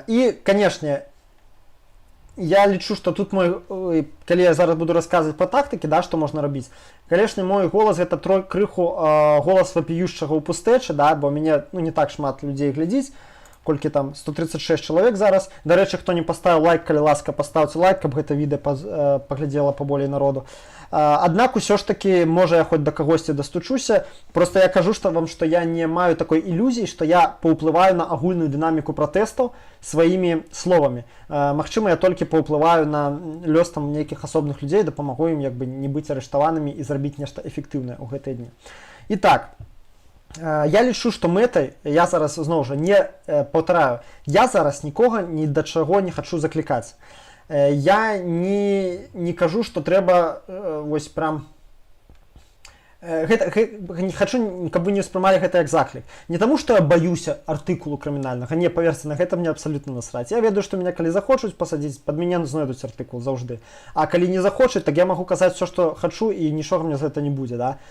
S1: І, канешне, я лічу, што тут мой, калі я зараз буду расказваць па тактыкі, да, што можна рабіць, канешне, мой голас — гэта крыху голас вопиющего ў пустэчы, да, бо мяне, ну, не так шмат людзей глядзіць, колькі там, 136 чалавек зараз. Дарэчы, хто не паставіў лайк, калі ласка, паставце лайк, каб гэта відэа паглядзела паболей народу. Аднак усё ж таки, можа, я хоць да кагосьці дастучуся. Просто я кажу што вам, што я не маю такой ілюзіі, што я паўплываю на агульную дынаміку пратэстаў сваімі словамі. Магчыма, я толькі паўплываю на лёс там нейкіх асобных людзей, дапамагу ім як бы не быць арыштаванымі і зрабіць нешта эфектыўнае ў гэтыя дні. І так, я лічу, што мэтай, я зараз зноў жа не паўтараю, я зараз нікога ні да чаго не хачу заклікаць. Я не кажу, што трэба вось прям гэта, не хачу, каб вы не ўспрымалі гэта як заклік. Не таму, што я баюся артыкулу крымінальнага, не, паверце, на гэта мне абсалютна насраць. Я ведаю, што меня калі захочуць пасадзіць, пад мяне знойдуць артыкул заўжды. А калі не захочуць, так я магу казаць все, што хачу, і нічога мне за гэта не будзе, да.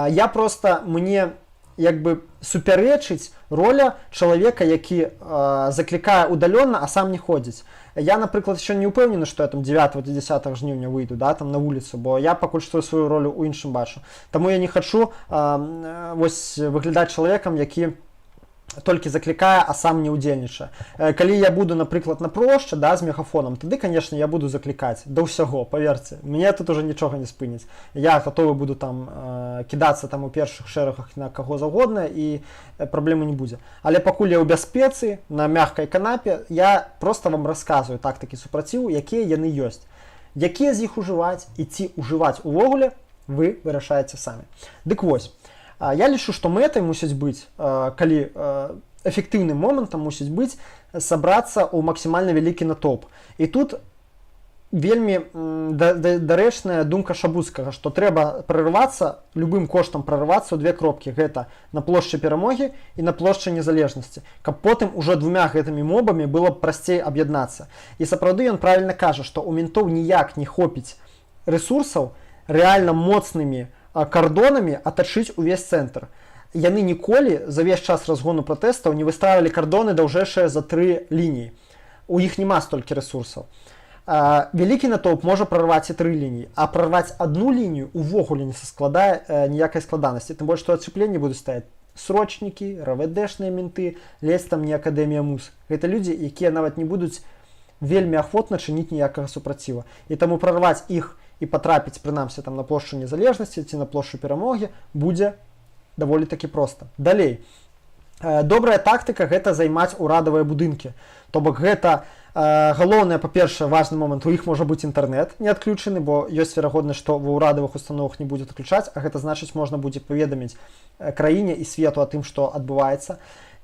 S1: Я просто, мне як бы супярэчыць роля чалавека, які заклікае удалённа, а сам не ходзіць. Я, напрыклад, еще не ўпэўнены, што я там 9 ці 10 жніўня выйду, да, там на вуліцу, бо я пакуль што сваю ролю ў іншым бачу. Таму я не хачу вось выглядаць чалавекам, які толькі заклікае, а сам не ўдзельнічае. Калі я буду, напрыклад, на плошчы, да, з мегафонам, тады, конечно, я буду заклікаць да ўсяго. Паверце мне, тут уже нічога не спыніць. Я гатовы буду там кідацца там у першых шэрагах на каго заўгодна, і праблемы не будзе. Але пакуль я ў бяспецы на мягкай канапе, я просто вам расказваю тактыкі супраціву, якія яны ёсць. Якія з іх ужываць і ці ўжываць увогуле, вы вырашаеце самі. Дык вось, я лічу, што мэтай мусіць быць, калі эфектыўным момантам мусіць быць сабрацца ў максімальна вялікі натоўп. І тут вельмі дарэчная думка Шабуцкага, што трэба прарывацца, любым коштам прарывацца ў две кропкі: гэта на плошчы Перамогі і на плошчы Незалежнасці, каб потым уже двумя гэтымі мобамі было б прасцей аб'яднацца. І сапраўды, ён правильно кажа, што у ментоў ніяк не хопіць рэсурсаў рэальна моцнымі кардонамі атачыць увесь цэнтр. Яны ніколі за ўвесь час разгону пратэстаў не выстраивалі кардоны, даўжэйшыя за тры лініі. У іх няма столькі рэсурсаў. Вялікі натоўп можа прарваць і тры лініі, а прарваць одну лінію увогуле не складае ніякай складанасці, тым больш што ачапленне будуць стаяць срочнікі, РАВДшныя менты, ледзь там не акадэмія мус. Гэта людзі, якія нават не будуць вельмі ахвотна чыніць ніякага супраціва. І таму прарваць іх і патрапіць прынамсі там на плошчу Незалежнасці ці на плошчу Перамогі будзе даволі такі проста. Далей, добрая тактыка — гэта займаць урадавыя будынкі. То бок гэта галоўнае, па-першае, важны момант: у іх можа быць інтэрнэт не адключаны, бо ёсць верагоднасць, што ва ўрадавых установах не будзе адключаць, а гэта значыць, можна будзе паведаміць краіне і свету о тым, што адбываецца.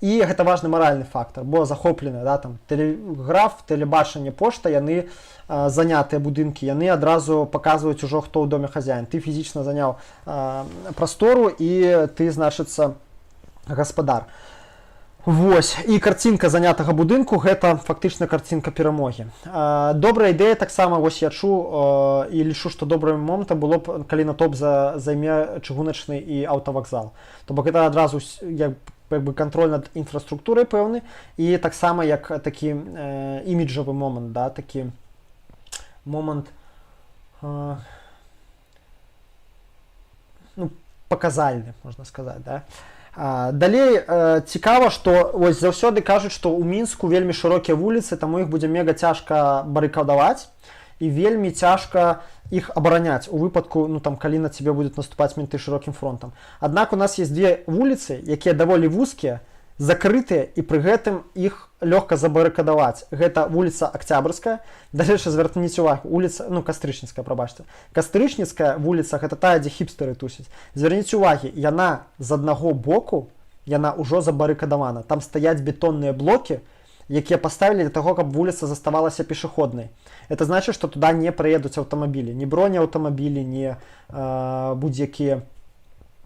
S1: І гэта важны маральны фактор, бо захоплены, да, там тэлеграф, тэлебачанне, пошта, яны занятыя будынкі, яны адразу паказваюць ужо, хто ў доме хазяін. Ты фізічна заняў прастору, і ты, значыцца, гаспадар. Вось, і карцінка занятага будынку — гэта фактычна карцінка перамогі. Добрая ідэя таксама, вось я чу і лічу, што добрым момантам было б, калі натоўп займе чыгуначны і аўтавакзал. То бок гэта адразу як бы кантроль над інфраструктурай пэўны, і таксама як такі іміджавы момант, да, такі момант, ну, паказальны, можна сказаць, да. Далей цікава, што вось заўсёды кажуць, што ў Мінску вельмі шырокія вуліцы, таму іх будзе мега цяжка барыкадаваць і вельмі цяжка іх абараняць у выпадку, ну, там, калі на цябе будуць наступаць менты шырокім фронтам. Аднак у нас есть две вуліцы, якія даволі вузкія, закрытыя, і пры гэтым іх лёгка забарыкадаваць. Гэта вуліца Октябрьская. Дарэчы, звярніце увагу, улица, ну, Кастрычніцкая, прабачце. Кастрычніцкая вуліца — гэта тая, дзе хіпстары тусяць. Звярніце увагі, яна з аднаго боку, яна ўжо забарыкадавана. Там стаяць бетонныя блокі, якія паставілі для таго, каб вуліца заставалася пешаходнай. Это значит, что туда не праедуць аўтамабілі, ні бронеаўтамабілі, не будзь-якія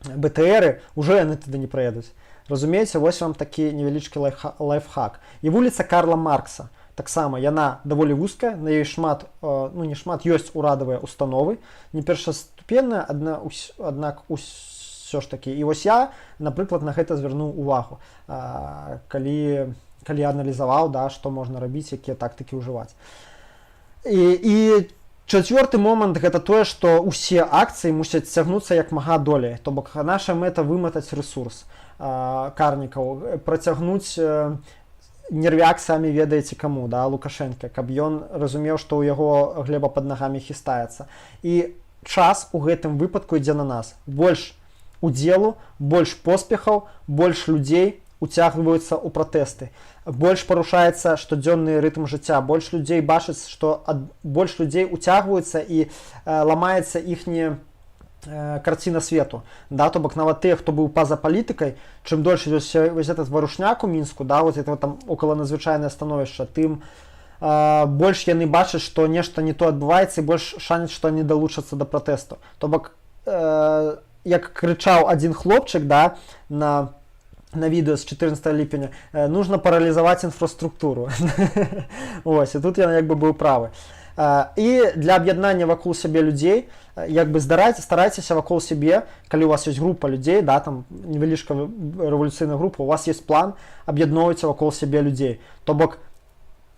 S1: БТРы, уже яны туды не праедуць. Разумееце, вось вам такі невялічкі лайфхак. І вуліца Карла Маркса таксама, яна даволі вузкая, на ёй шмат, ну, не шмат, ёсць урадавыя установы, не першаступенная, аднак усё ж такі. І вось я, напрыклад, на гэта звярнуў увагу, калі аналізаваў, да, што можна рабіць, якія тактыкі ўжываць. І чацвёрты момант — гэта тое, што ўсе акцыі мусяць цягнуцца як мага долей. То бок наша мэта — выматаць рэсурс карнікаў, працягнуць нервяк, самі ведаеце каму, да, Лукашенко, каб ён разумеў, што ў яго глеба пад нагамі хістаецца. І час у гэтым выпадку ідзе на нас. Больш удзелу, больш поспехаў, больш людзей уцягваюцца ў пратэсты, больш парушаецца штодзённы рытм жыцця, больш людзей бачыць, што больш людзей уцягваюцца і ламаецца іхні карціна свету, да, то бок нават тыя, хто быў па-за палітыкай, чым дольш вось этот варушняк у Мінску, да, вот это вот там около надзвычайнае становішча, тым больш яны бачаць, што нешта не то адбываецца, і больш шанец, што они далучацца да пратэсту. То бок як крычаў адзін хлопчык, да, на відэо з 14 ліпеня, нужно паралізаваць інфраструктуру. Ось, і тут я як бы быў правы. І для аб'яднання вакол сябе людзей, як бы старайцеся вакол сябе, калі у вас ёсць група людзей, да, там невялічка рэвалюцыйная група, у вас есть план, аб'ядноўвайце вакол сябе людзей. То бок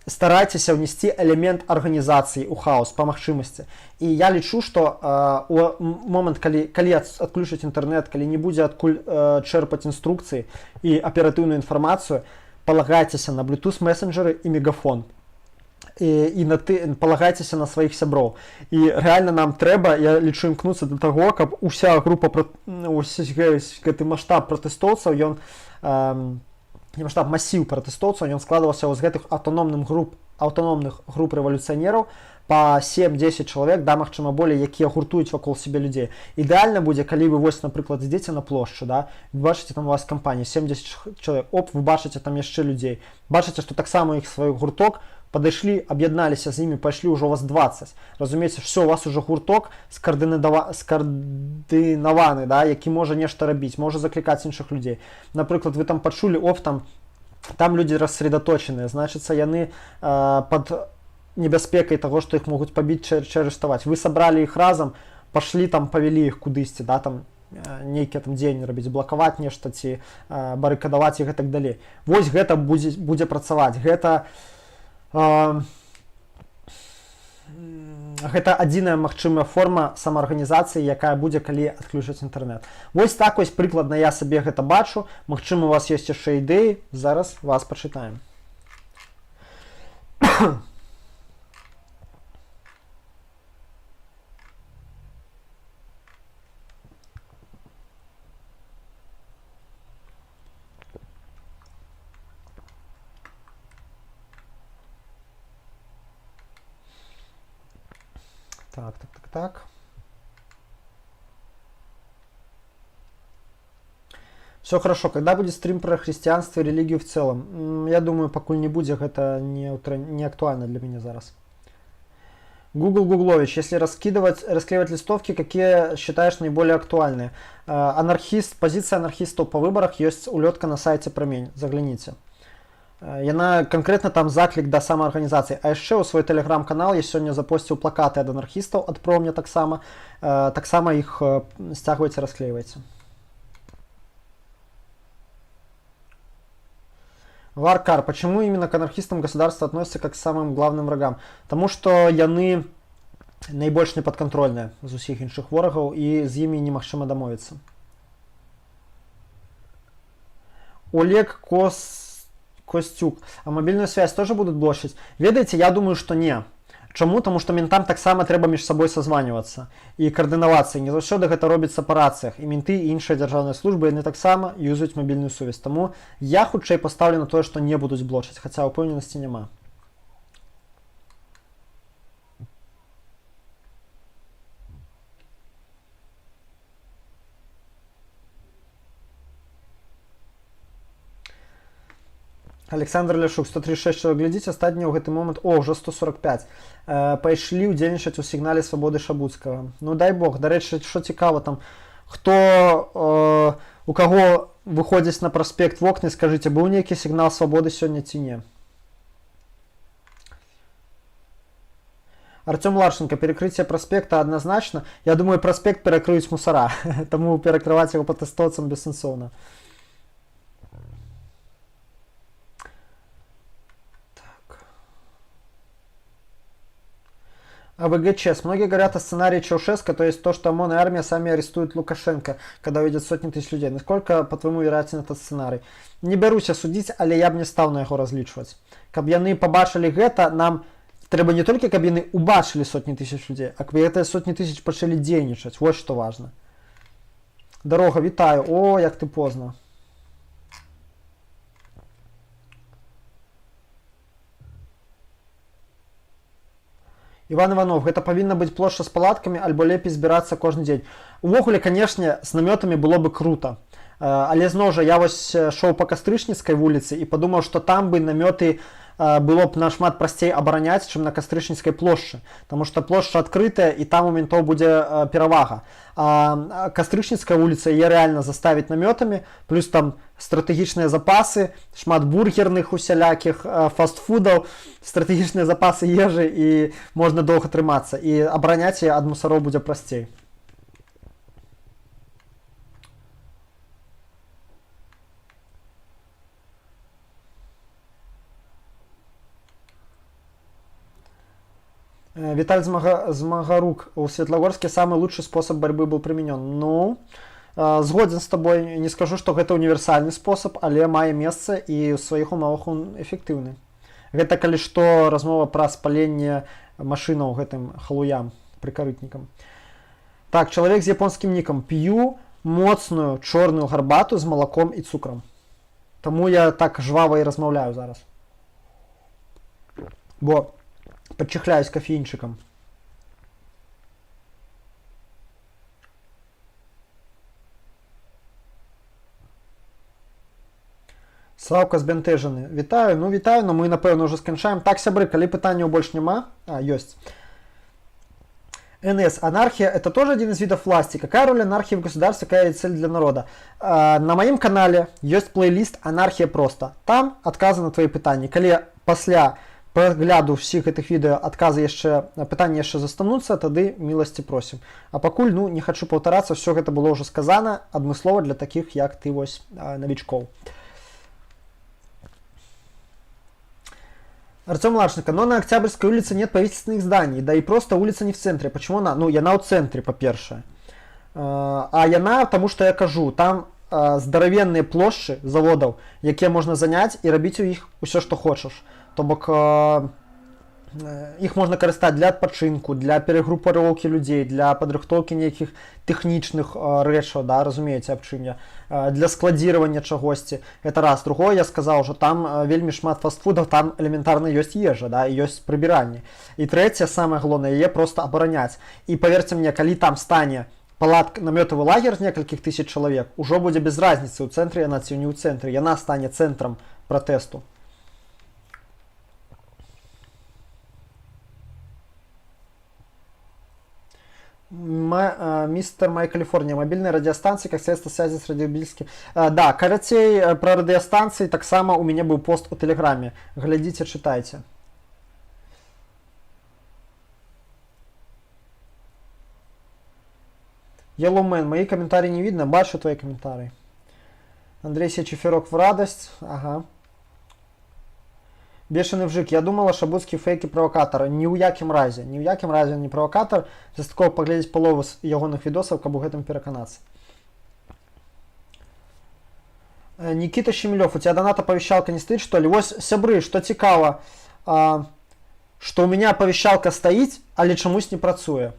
S1: старайцеся ўнесці элемент арганізацыі ў хаос па магчымасці. І я лічу, што у момант, калі адключаць інтэрнэт, калі не будзе адкуль чэрпаць інструкцыі і аператыўную інфармацыю, палагайцеся на Bluetooth месенджеры і мегафон. І на ты палагайцеся на сваіх сяброў. І рэальна нам трэба, я лічу, імкнуцца да таго, каб уся група, гэты маштаб пратэстоўцаў, ён не маштаб, масіў пратэстоўцаў, ён складваўся з гэтых аўтаномных груп рэвалюцыянераў па 7-10 чалавек, да, магчыма, болей, якія гуртуюць вакол сябе людзей. Ідэальна будзе, калі вы вось, напрыклад, ідзеце на плошчу, да, вы бачыце, там у вас кампанія 70 чалавек, оп, вы бачыце там яшчэ людзей, бачыце, што таксама іх свой гурток, падышлі, аб'ядналіся з імі, пайшлі, ўжо у вас 20. Разумееце, все, у вас уже гурток скаардынаваны, да, які можа нешта рабіць, можа заклікаць іншых людзей. Напрыклад, вы там пачулі, оп, там людзі рассредоточеныя, значыцца, яны под небяспекай таго, што іх могуць пабіць ці арыштаваць. Вы сабралі іх разам, пашлі там, павялі іх кудысьці, да, там нейкія там дзеянні рабіць, блакаваць нешта ці барыкадаваць і гэтак далей. Вось гэта будзе працаваць. Гэта адзіная магчымая форма самаарганізацыі, якая будзе, калі адключаць інтэрнэт. Вось так вось прыкладна я сабе гэта бачу. Магчыма, у вас ёсць яшчэ ідэі, зараз вас пачытаем. Так. Все хорошо. Когда будет стрим про христианство и религию в целом? Я думаю, пакуль не будзе, гэта не актуальна для мяне зараз. Google Гуглович, если расклеивать листовки, какие считаешь наиболее актуальные? Анархист, позиция анархистов по выборах, есть улетка на сайте Промень, загляните. Яна конкретно там заклік да самаарганізацыі. А яшчэ ў свой тэлеграм-канал я сёння запосціў плакаты ад анархістаў ад Промня таксама. Таксама іх сцягвайце, расклейвайце. Варкар, почему именно к анархистам государство относится как к самым главным врагам? Таму што яны найбольш непадкантрольныя з усіх іншых ворагаў, і з імі немагчыма дамовіцца. Олег Костюк. А мобильную связь тоже будут блочить? Ведаеце, я думаю, что не. Чаму? Таму што ментам таксама трэба між сабой созванівацца і каардынавацца. І не заўсёды гэта робіцца па рацыях. І менты, і іншыя дзяржаўныя службы, яны таксама юзаюць мабільную сувязь. Таму я хутчэй пастаўлю на тое, што не будуць блочыць, хаця ўпэўненасці няма. Александр Ляшук, 136 чалавек глядзіць, астатнія ў гэты момант, о, ўжо 145. Пайшлі ўдзельнічаць у сігнале свабоды Шабуцкага. Ну дай бог, дарэчы, што цікава там, хто, у каго выходзіць на праспект вокны, скажыце, быў нейкі сігнал свабоды сёння ці не? Артем Ларченко, перекрытие проспекта однозначно. Я думаю, проспект перекрыюць мусора, таму перакрываць яго пратэстоўцам бессэнсоўна. АВГ ЧС. Многие говорят о сценарии Чаушеску, то есть то, что ОМОН и армия сами арестуют Лукашенко, когда увидят сотни тысяч людей. Насколько, по-твоему, вероятен этот сценарий? Не бяруся судзіць, але я б не стаў на яго разлічваць. Каб яны пабачылі гэта, нам трэба не толькі, каб яны убачылі сотні тысяч людзей, а каб гэтыя сотні тысяч пачалі дзейнічаць. Вось што важна. Дарога, вітаю. О, як ты позна. Іван Иванов, гэта павінна быць плошча з палаткамі альбо лепей збірацца кожны дзень. Увогуле, канешне, з намётамі было бы круто. Але зноў жа я вось шоў па Кастрычніцкай вуліцы і падумаў, што там бы намёты было б нашмат прасцей абараняць, чым на Кастрычніцкай плошчы. Таму што плошча адкрытая, і там у ментоў будзе перавага. А Кастрычніцкая вуліца, яе рэальна заставіць намётамі, плюс там стратэгічныя запасы, шмат бургерных усялякіх фастфудаў, стратэгічныя запасы ежы, і можна доўга трымацца. І абараняць яе ад мусароў будзе прасцей. Виталь Змагарук. У Светлогорске самый лучший способ борьбы был применен. Ну, згодзен з тобой, не скажу, што гэта універсальны спосаб, але мае месца і ў сваіх умовах он эфектыўны. Гэта, калі што, размова пра спаленне машынаў гэтым халуям, прыкарытнікам. Так, чалавек з японскім нікам. П'ю моцную чорную гарбату з малаком і цукрам. Таму я так жвава і размаўляю зараз. Бо подчихляюсь кофеинчиком. Слаўка збянтэжаны. Вітаю, ну вітаю, но мы, напэўна, ўжо сканчаем. Так, сябры, калі пытанняў больш няма, а, ёсць. НС. Анархия — это тоже один из видов власти. Какая роль анархии в государстве, какая цель для народа? На моем канале есть плейлист «Анархия просто». Там адказы на твои пытанні. Калі пасля прагляду ўсіх гэтых відэо адказы яшчэ, пытанні яшчэ застануцца, тады милости просим. А пакуль, ну, не хачу паўтарацца, все гэта было ўжо сказана адмыслова для такіх, як ты вось, навічкоў. Артем Ларченко, но на Октябрьской улице нет правительственных зданий, да и просто улица не в центре. Почему она? Ну, яна ў цэнтры, па-першае. А яна, таму што я кажу, там здаравенныя плошчы заводаў, якія можна заняць і рабіць у іх усё, што хочаш. То бок іх можна карыстаць для адпачынку, для перагрупароўкі людзей, для падрыхтоўкі нейкіх тэхнічных рэчаў, да, разумееце, аб чым я, для складзіравання чагосьці. Это раз. Другое, я сказаў, што там вельмі шмат фастфудаў, там элементарна ёсць ежа, да, і ёсць прыбіральні. І трэцяе, самае галоўнае, яе проста абараняць. І паверце мне, калі там стане Палатка, намётавы лагер з некалькіх тысяч чалавек, ужо будзе без разніцы, у цэнтры яна ці не ў цэнтры, яна стане цэнтрам пратэсту. Мистер Май Калифорния. Мобильные радиостанции как средство связи с радиолюбительским. Да, карацей, про радиостанции таксама у мяне быў пост у Тэлеграме. Глядзіце, чытайце. Yellow Man, мои комментарии не видно, бачу твои комментарии. Андрей Сечеферок в радость. Ага. Бешеный вжик. Я думала, Шабуцкі фейк і правакатар. Ні ў якім разе. Ні ў якім разе не правакатар. Дастаткова паглядзець палову з ягоных відосаў, каб у гэтым пераканацца. Никита Щемилев, у тебя донат оповещалка не стоит, что ли? Вось, сябры, што цікава, што у меня оповещалка стаіць, але чамусь не працуе.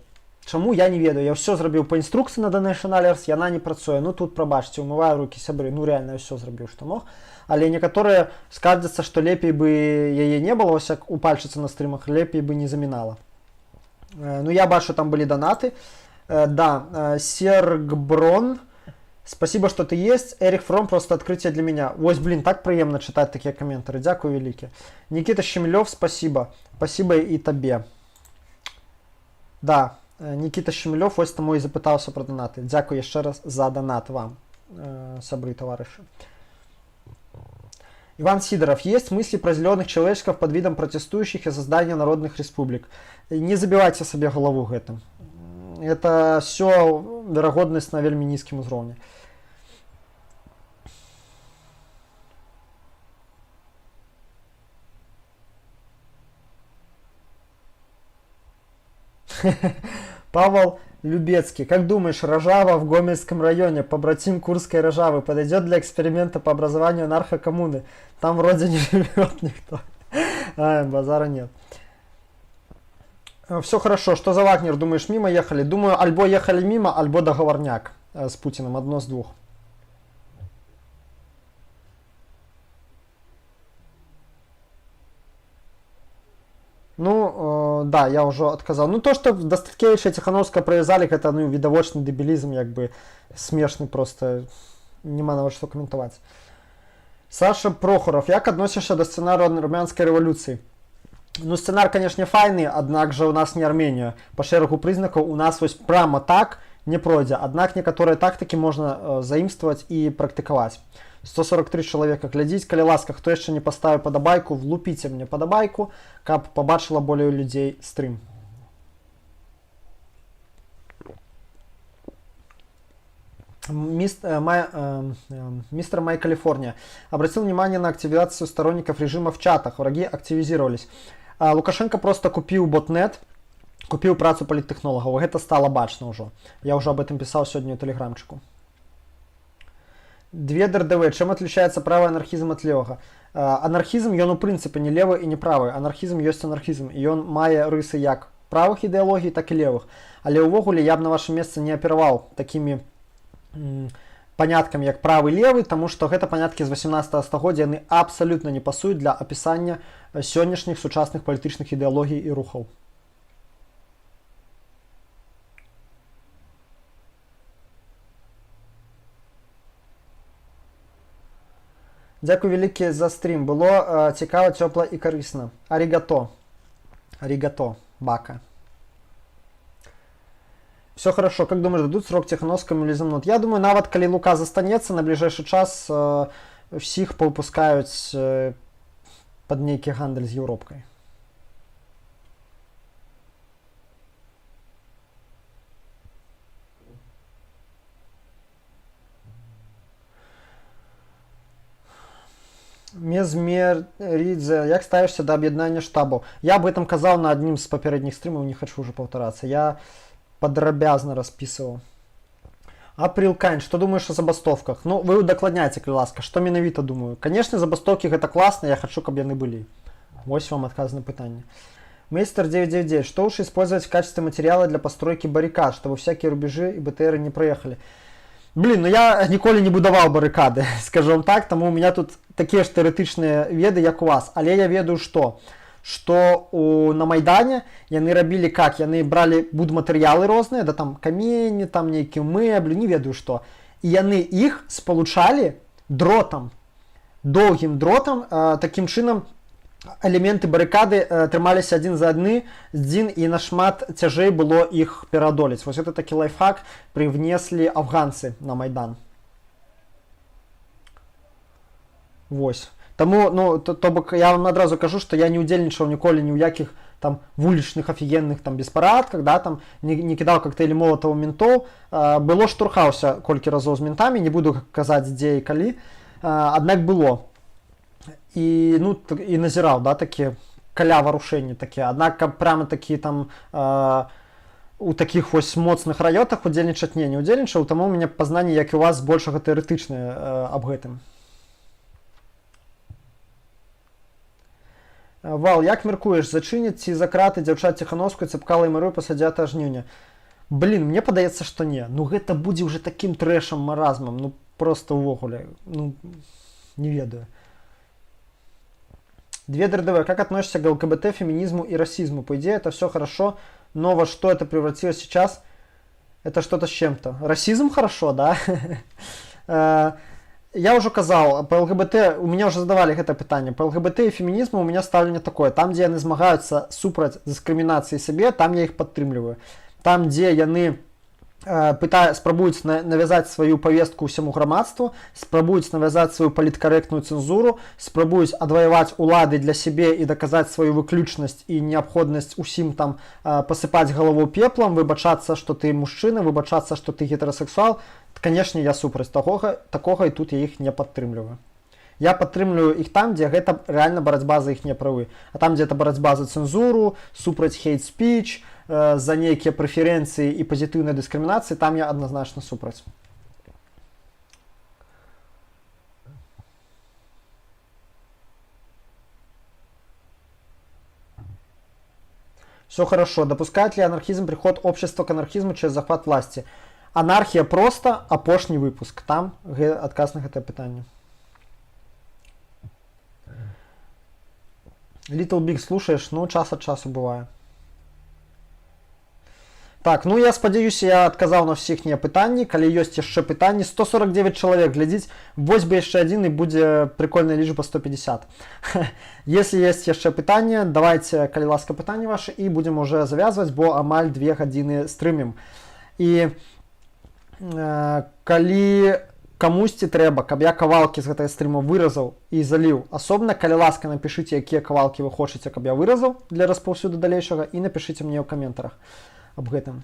S1: Чаму, я не ведаю. Я ўсё зрабіў па інструкцыі на Donation Alerts, яна не працуе. Ну тут прабачце, умываю руки, сябры. Ну реально я ўсё зрабіў, што мог. Але некаторыя скардзяцца, што лепей бы яе не было, ось як у пальчыцы на стрымах, лепей бы не замінала. Ну я бачу, там былі данаты. Да, Сергброн, спасибо, что ты есть. Эрих Фром просто открытие для меня. Ось, блин, так прыемна чытаць такія каментары. Дзякуй вялікі. Никита Щемилев, спасибо. Спасибо и табе. Да, Никита Щемилев, ось таму і запытаўся пра данаты. Дзякуй яшчэ раз за донат вам, сябры, таварышы. Иван Сидоров. Есть мысли про зеленых человечков под видом протестующих и создания народных республик? Не забивайте себе голову гэтым. Это все верагоднасць на вельмі нізкім узроўні. Павел Любецкий. Как думаешь, Рожава в Гомельском районе, побратим Курской Рожавы, подойдет для эксперимента по образованию анархокоммуны? Там вроде не живет никто. А, базара нет. Все хорошо. Что за Вагнер? Думаешь, мимо ехали? Думаю, альбо ехали мимо, альбо договорняк с Путиным. Одно с двух. Ну, да, я ўжо адказаў. Ну, то, что Дастаткевича и Тихановского провязали, это, ну, відавочны дэбілізм, як бы смешны просто. Няма нават што каментаваць. Саша Прохоров, як адносішся да сцэнару армянскай рэвалюцыі? Ну, сцэнар, конечно, файны, аднак жа у нас не Армения. Па шэрагу прызнакаў у нас вось прямо так не пройдзе. Аднак некаторыя тактыкі можна заімстваваць і практыкаваць. 143 чалавека глядзіць, калі ласка, хто яшчэ не паставіў падабайку, влупіце мне падабайку, каб пабачыла болей людзей стрым. Мистер Май Калифорния обратил внимание на активизацию сторонников режима в чатах. Враги активизировались. Лукашенко просто купил ботнет, купил працу политтехнологов. Это стало бачна ўжо. Я уже об этом писал сегодня у телеграмчику. Две ДРДВ. Чем отличается правый анархизм от левого? Анархізм, ён у прынцыпе не левы і не правы. Анархізм ёсць анархізм. І ён мае рысы як правых ідэалогій, так і левых. Але ўвогуле я б на вашым месцы не апераваў такімі паняткамі, як правы, левы, таму што гэта паняткі з 18 стагоддзя, яны абсалютна не пасуюць для апісання сённяшніх сучасных палітычных ідэалогій і рухаў. Дзякуй вялікі за стрым. Было цікава, цёпла і карысна. Аригато. Аригато. Бака. Все хорошо. Как думаешь, дадут срок Тихановскому или замнут? Я думаю, нават калі Лука застанецца, на бліжэйшы час всіх паўпускаюць пад нейкі гандаль з Еўропкай. Мезмеридзе, як ставішся да аб'яднання штабаў? Я об этом казаў на адным з папярэдніх стрымаў, не хочу уже паўтарацца. Я падрабязна распісываў. Април Кайн, что думаешь о забастовках? Ну, вы удакладняйце, калі ласка, што менавіта думаю. Конечно, забастоўкі гэта класна, я хочу, каб яны былі. Вось вам адказ на пытанне. Мейстер 999, что лучше использовать в качестве материала для постройки баррикад, чтобы всякие рубежи и БТРы не проехали? Блин, ну я ніколі не будаваў барыкады, скажу вам так, таму у меня тут такія ж тэарэтычныя веды, як у вас. Але я ведаю, што што на Майдане яны рабілі как? Яны бралі будматэрыялы розныя, да, там камені, там нейкія мэблю, не ведаю што. І яны іх спалучалі дротам, доўгім дротам, такім чынам элементы барыкады трымаліся адзін за адны дзін, і нашмат цяжэй было іх пераадолець. Вось это такі лайфхак прывнеслі афганцы на Майдан. Вось. Таму, ну, то бок я вам адразу кажу, што я не ўдзельнічаў ніколі ні ў якіх там вулічных афігенных там беспарадках, да, там не кідаў кактэйлі Молатава ментоў. Было, штурхаўся колькі разоў з ментамі, не буду казаць, дзе і калі, аднак было. І, ну, і назіраў, да, такія каля варушэнні такія. Аднак каб прямо такі там у такіх вось моцных раётах удзельнічаць, не удзельнічаў, таму у мяне пазнанне, як і у вас, збольшага тэарэтычнае аб гэтым. Вал, як мяркуеш, зачыняць ці за краты дзяўчат Ціхановскую, Цапкала і Марыю пасля 9 жніўня? Блин, мне падаецца, што не. Ну гэта будзе ўжо такім трэшам, маразмам, ну просто ўвогуле, ну не ведаю. Две ДРДВ. Как относишься к ЛГБТ, феминизму и расизму? По идее, это все хорошо, но во что это превратилось сейчас, это что-то с чем-то. Расизм хорошо, да? Я ўжо казаў, по ЛГБТ, у меня уже задавали гэта пытанне. По ЛГБТ і фемінізму у меня стаўленне такое. Там, дзе яны змагаюцца супраць дыскрымінацыі сябе, там я іх падтрымліваю. Там, дзе яны спрабуюць навязаць сваю павестку ўсяму грамадству, спрабуюць навязаць сваю паліткарэктную цэнзуру, спрабуюць адваяваць улады для сябе і даказаць сваю выключнасць і неабходнасць усім там пасыпаць галаву пеплам, выбачацца, што ты мужчына, выбачацца, што ты гетэрасексуал, канешне, я супраць такога, і тут я іх не падтрымліваю. Я падтрымліваю іх там, дзе гэта рэальна барацьба за іхнія правы. А там, дзе это барацьба за цэнзуру, супраць хейт-спіч, за нейкія прэферэнцыі і пазітыўнай дыскрымінацыі, там я адназначна супраць. Все хорошо. Допускает ли анархизм приход общества к анархизму через захват власти? Анархія просто апошні выпуск. Там адказ на гэтае пытанне. Little Big слушаешь? Ну, час ад часу бывае. Так, ну я спадзяюся, я адказаў на ўсе іхнія пытанні. Калі ёсць яшчэ пытанні, 149 чалавек глядзіць, вось бы яшчэ адзін, і будзе прикольная лічба 150. Если есть яшчэ пытанне, давайте, калі ласка, пытанні вашы, і будзем уже завязваць, бо амаль 2 гадзіны стрымім. І калі камусьці трэба, каб я кавалкі з гэтага стрыма выразаў і заліў асобна, калі ласка, напішыце, якія кавалкі вы хочаце, каб я выразаў для распаўсюду далейшага, і напішыце мне ў каментарах аб гэтым.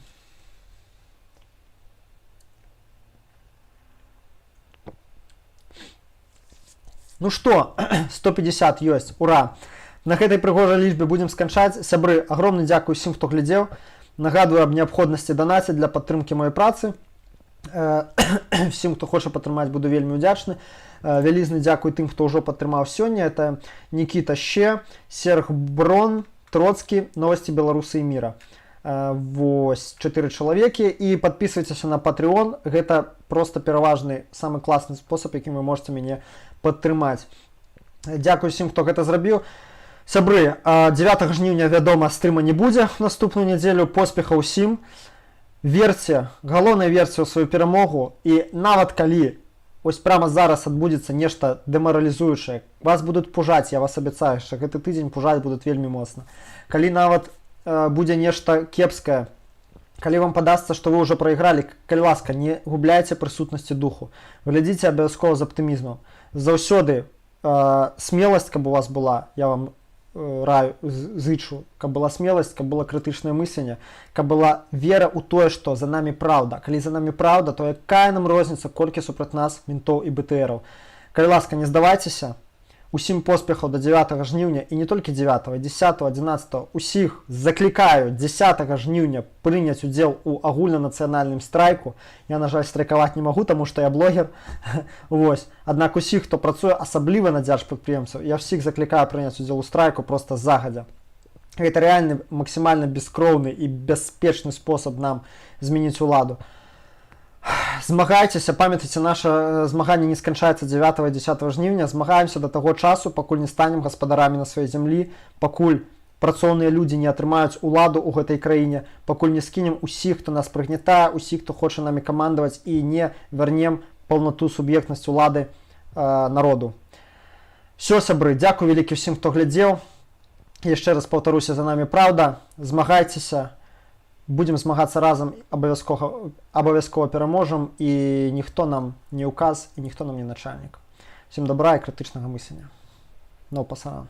S1: Ну што, 150 ёсць, ура! На гэтай прыгожай лічбе будзем сканчаць. Сябры, агромны дзякуй усім, хто глядзеў. Нагадваю аб неабходнасці данаціць для падтрымкі маёй працы. Всім, хто хоча падтрымаць, буду вельмі ўдзячны. Вялізны дзякуй тым, хто ўжо падтрымаў сёння. Это Нікіта Ще, Серг Брон, Троцкі, Новости Беларусы і мира. Вось чатыры чалавекі. І подписывайтеся на Patreon, гэта просто пераважны, самы класны спосаб, якім вы можете мяне падтрымаць. Дзякую усім, хто гэта зрабіў. Сябры, 9 жніўня, вядома, стрыма не будзе наступную нядзелю. Поспеха ўсім, верце, галоўнае, верце ў сваю перамогу, і нават калі ось прямо зараз адбудзецца нешта дэмаралізуючае, вас будуць пужаць, я вас абяцаю, що гэты тыдзень пужаць будуць вельмі моцна, калі нават будзе нешта кепскае, калі вам падасца, што вы ўжо прайгралі, калі ласка, не губляйце прысутнасці духу, глядзіце абавязкова з аптымізмам заўсёды, смеласць каб у вас была, я вам раю, зычу, каб была смеласць, каб было крытычнае мысленне, каб была вера ў тое, што за намі праўда. Калі за намі праўда, то якая нам розніца, колькі супраць нас ментоў і БТРаў? Калі ласка, не здавайцеся. Усім поспехаў до 9 жніўня, і не толькі 9, 10, 11. Усіх заклікаю 10 жніўня прыняць удзел у агульнанацыянальным страйку. Я, на жаль, страйкаваць не магу, таму што я блогер. Вось, аднак усіх, хто працуе, асабліва на дзяржпрадпрыемцаў, я всіх заклікаю прыняць удзел у страйку просто загадзя. Гэта рэальны, максімальна бескроўны і бяспечны спосаб нам змяніць уладу. Змагайцеся, памятайце, наша змаганне не сканчаецца 9 і 10 жніўня. Змагаемся да таго часу, пакуль не станем гаспадарамі на сваёй зямлі, пакуль працоўныя людзі не атрымаюць уладу ў гэтай краіне, пакуль не скінем усіх, хто нас прыгнетае, усіх, хто хоча намі камандаваць, і не вярнем паўнату, суб'ектнасць улады народу. Все, сябры, дзякуй вялікі ўсім, хто глядзеў. Яшчэ раз паўтаруся: за намі праўда. Змагайцеся, будзем змагацца разам, абавязкова, абавязкова пераможам, і ніхто нам не указ, і ніхто нам не начальнік. Всем добра і крытычнага мыслення. Но пасаран.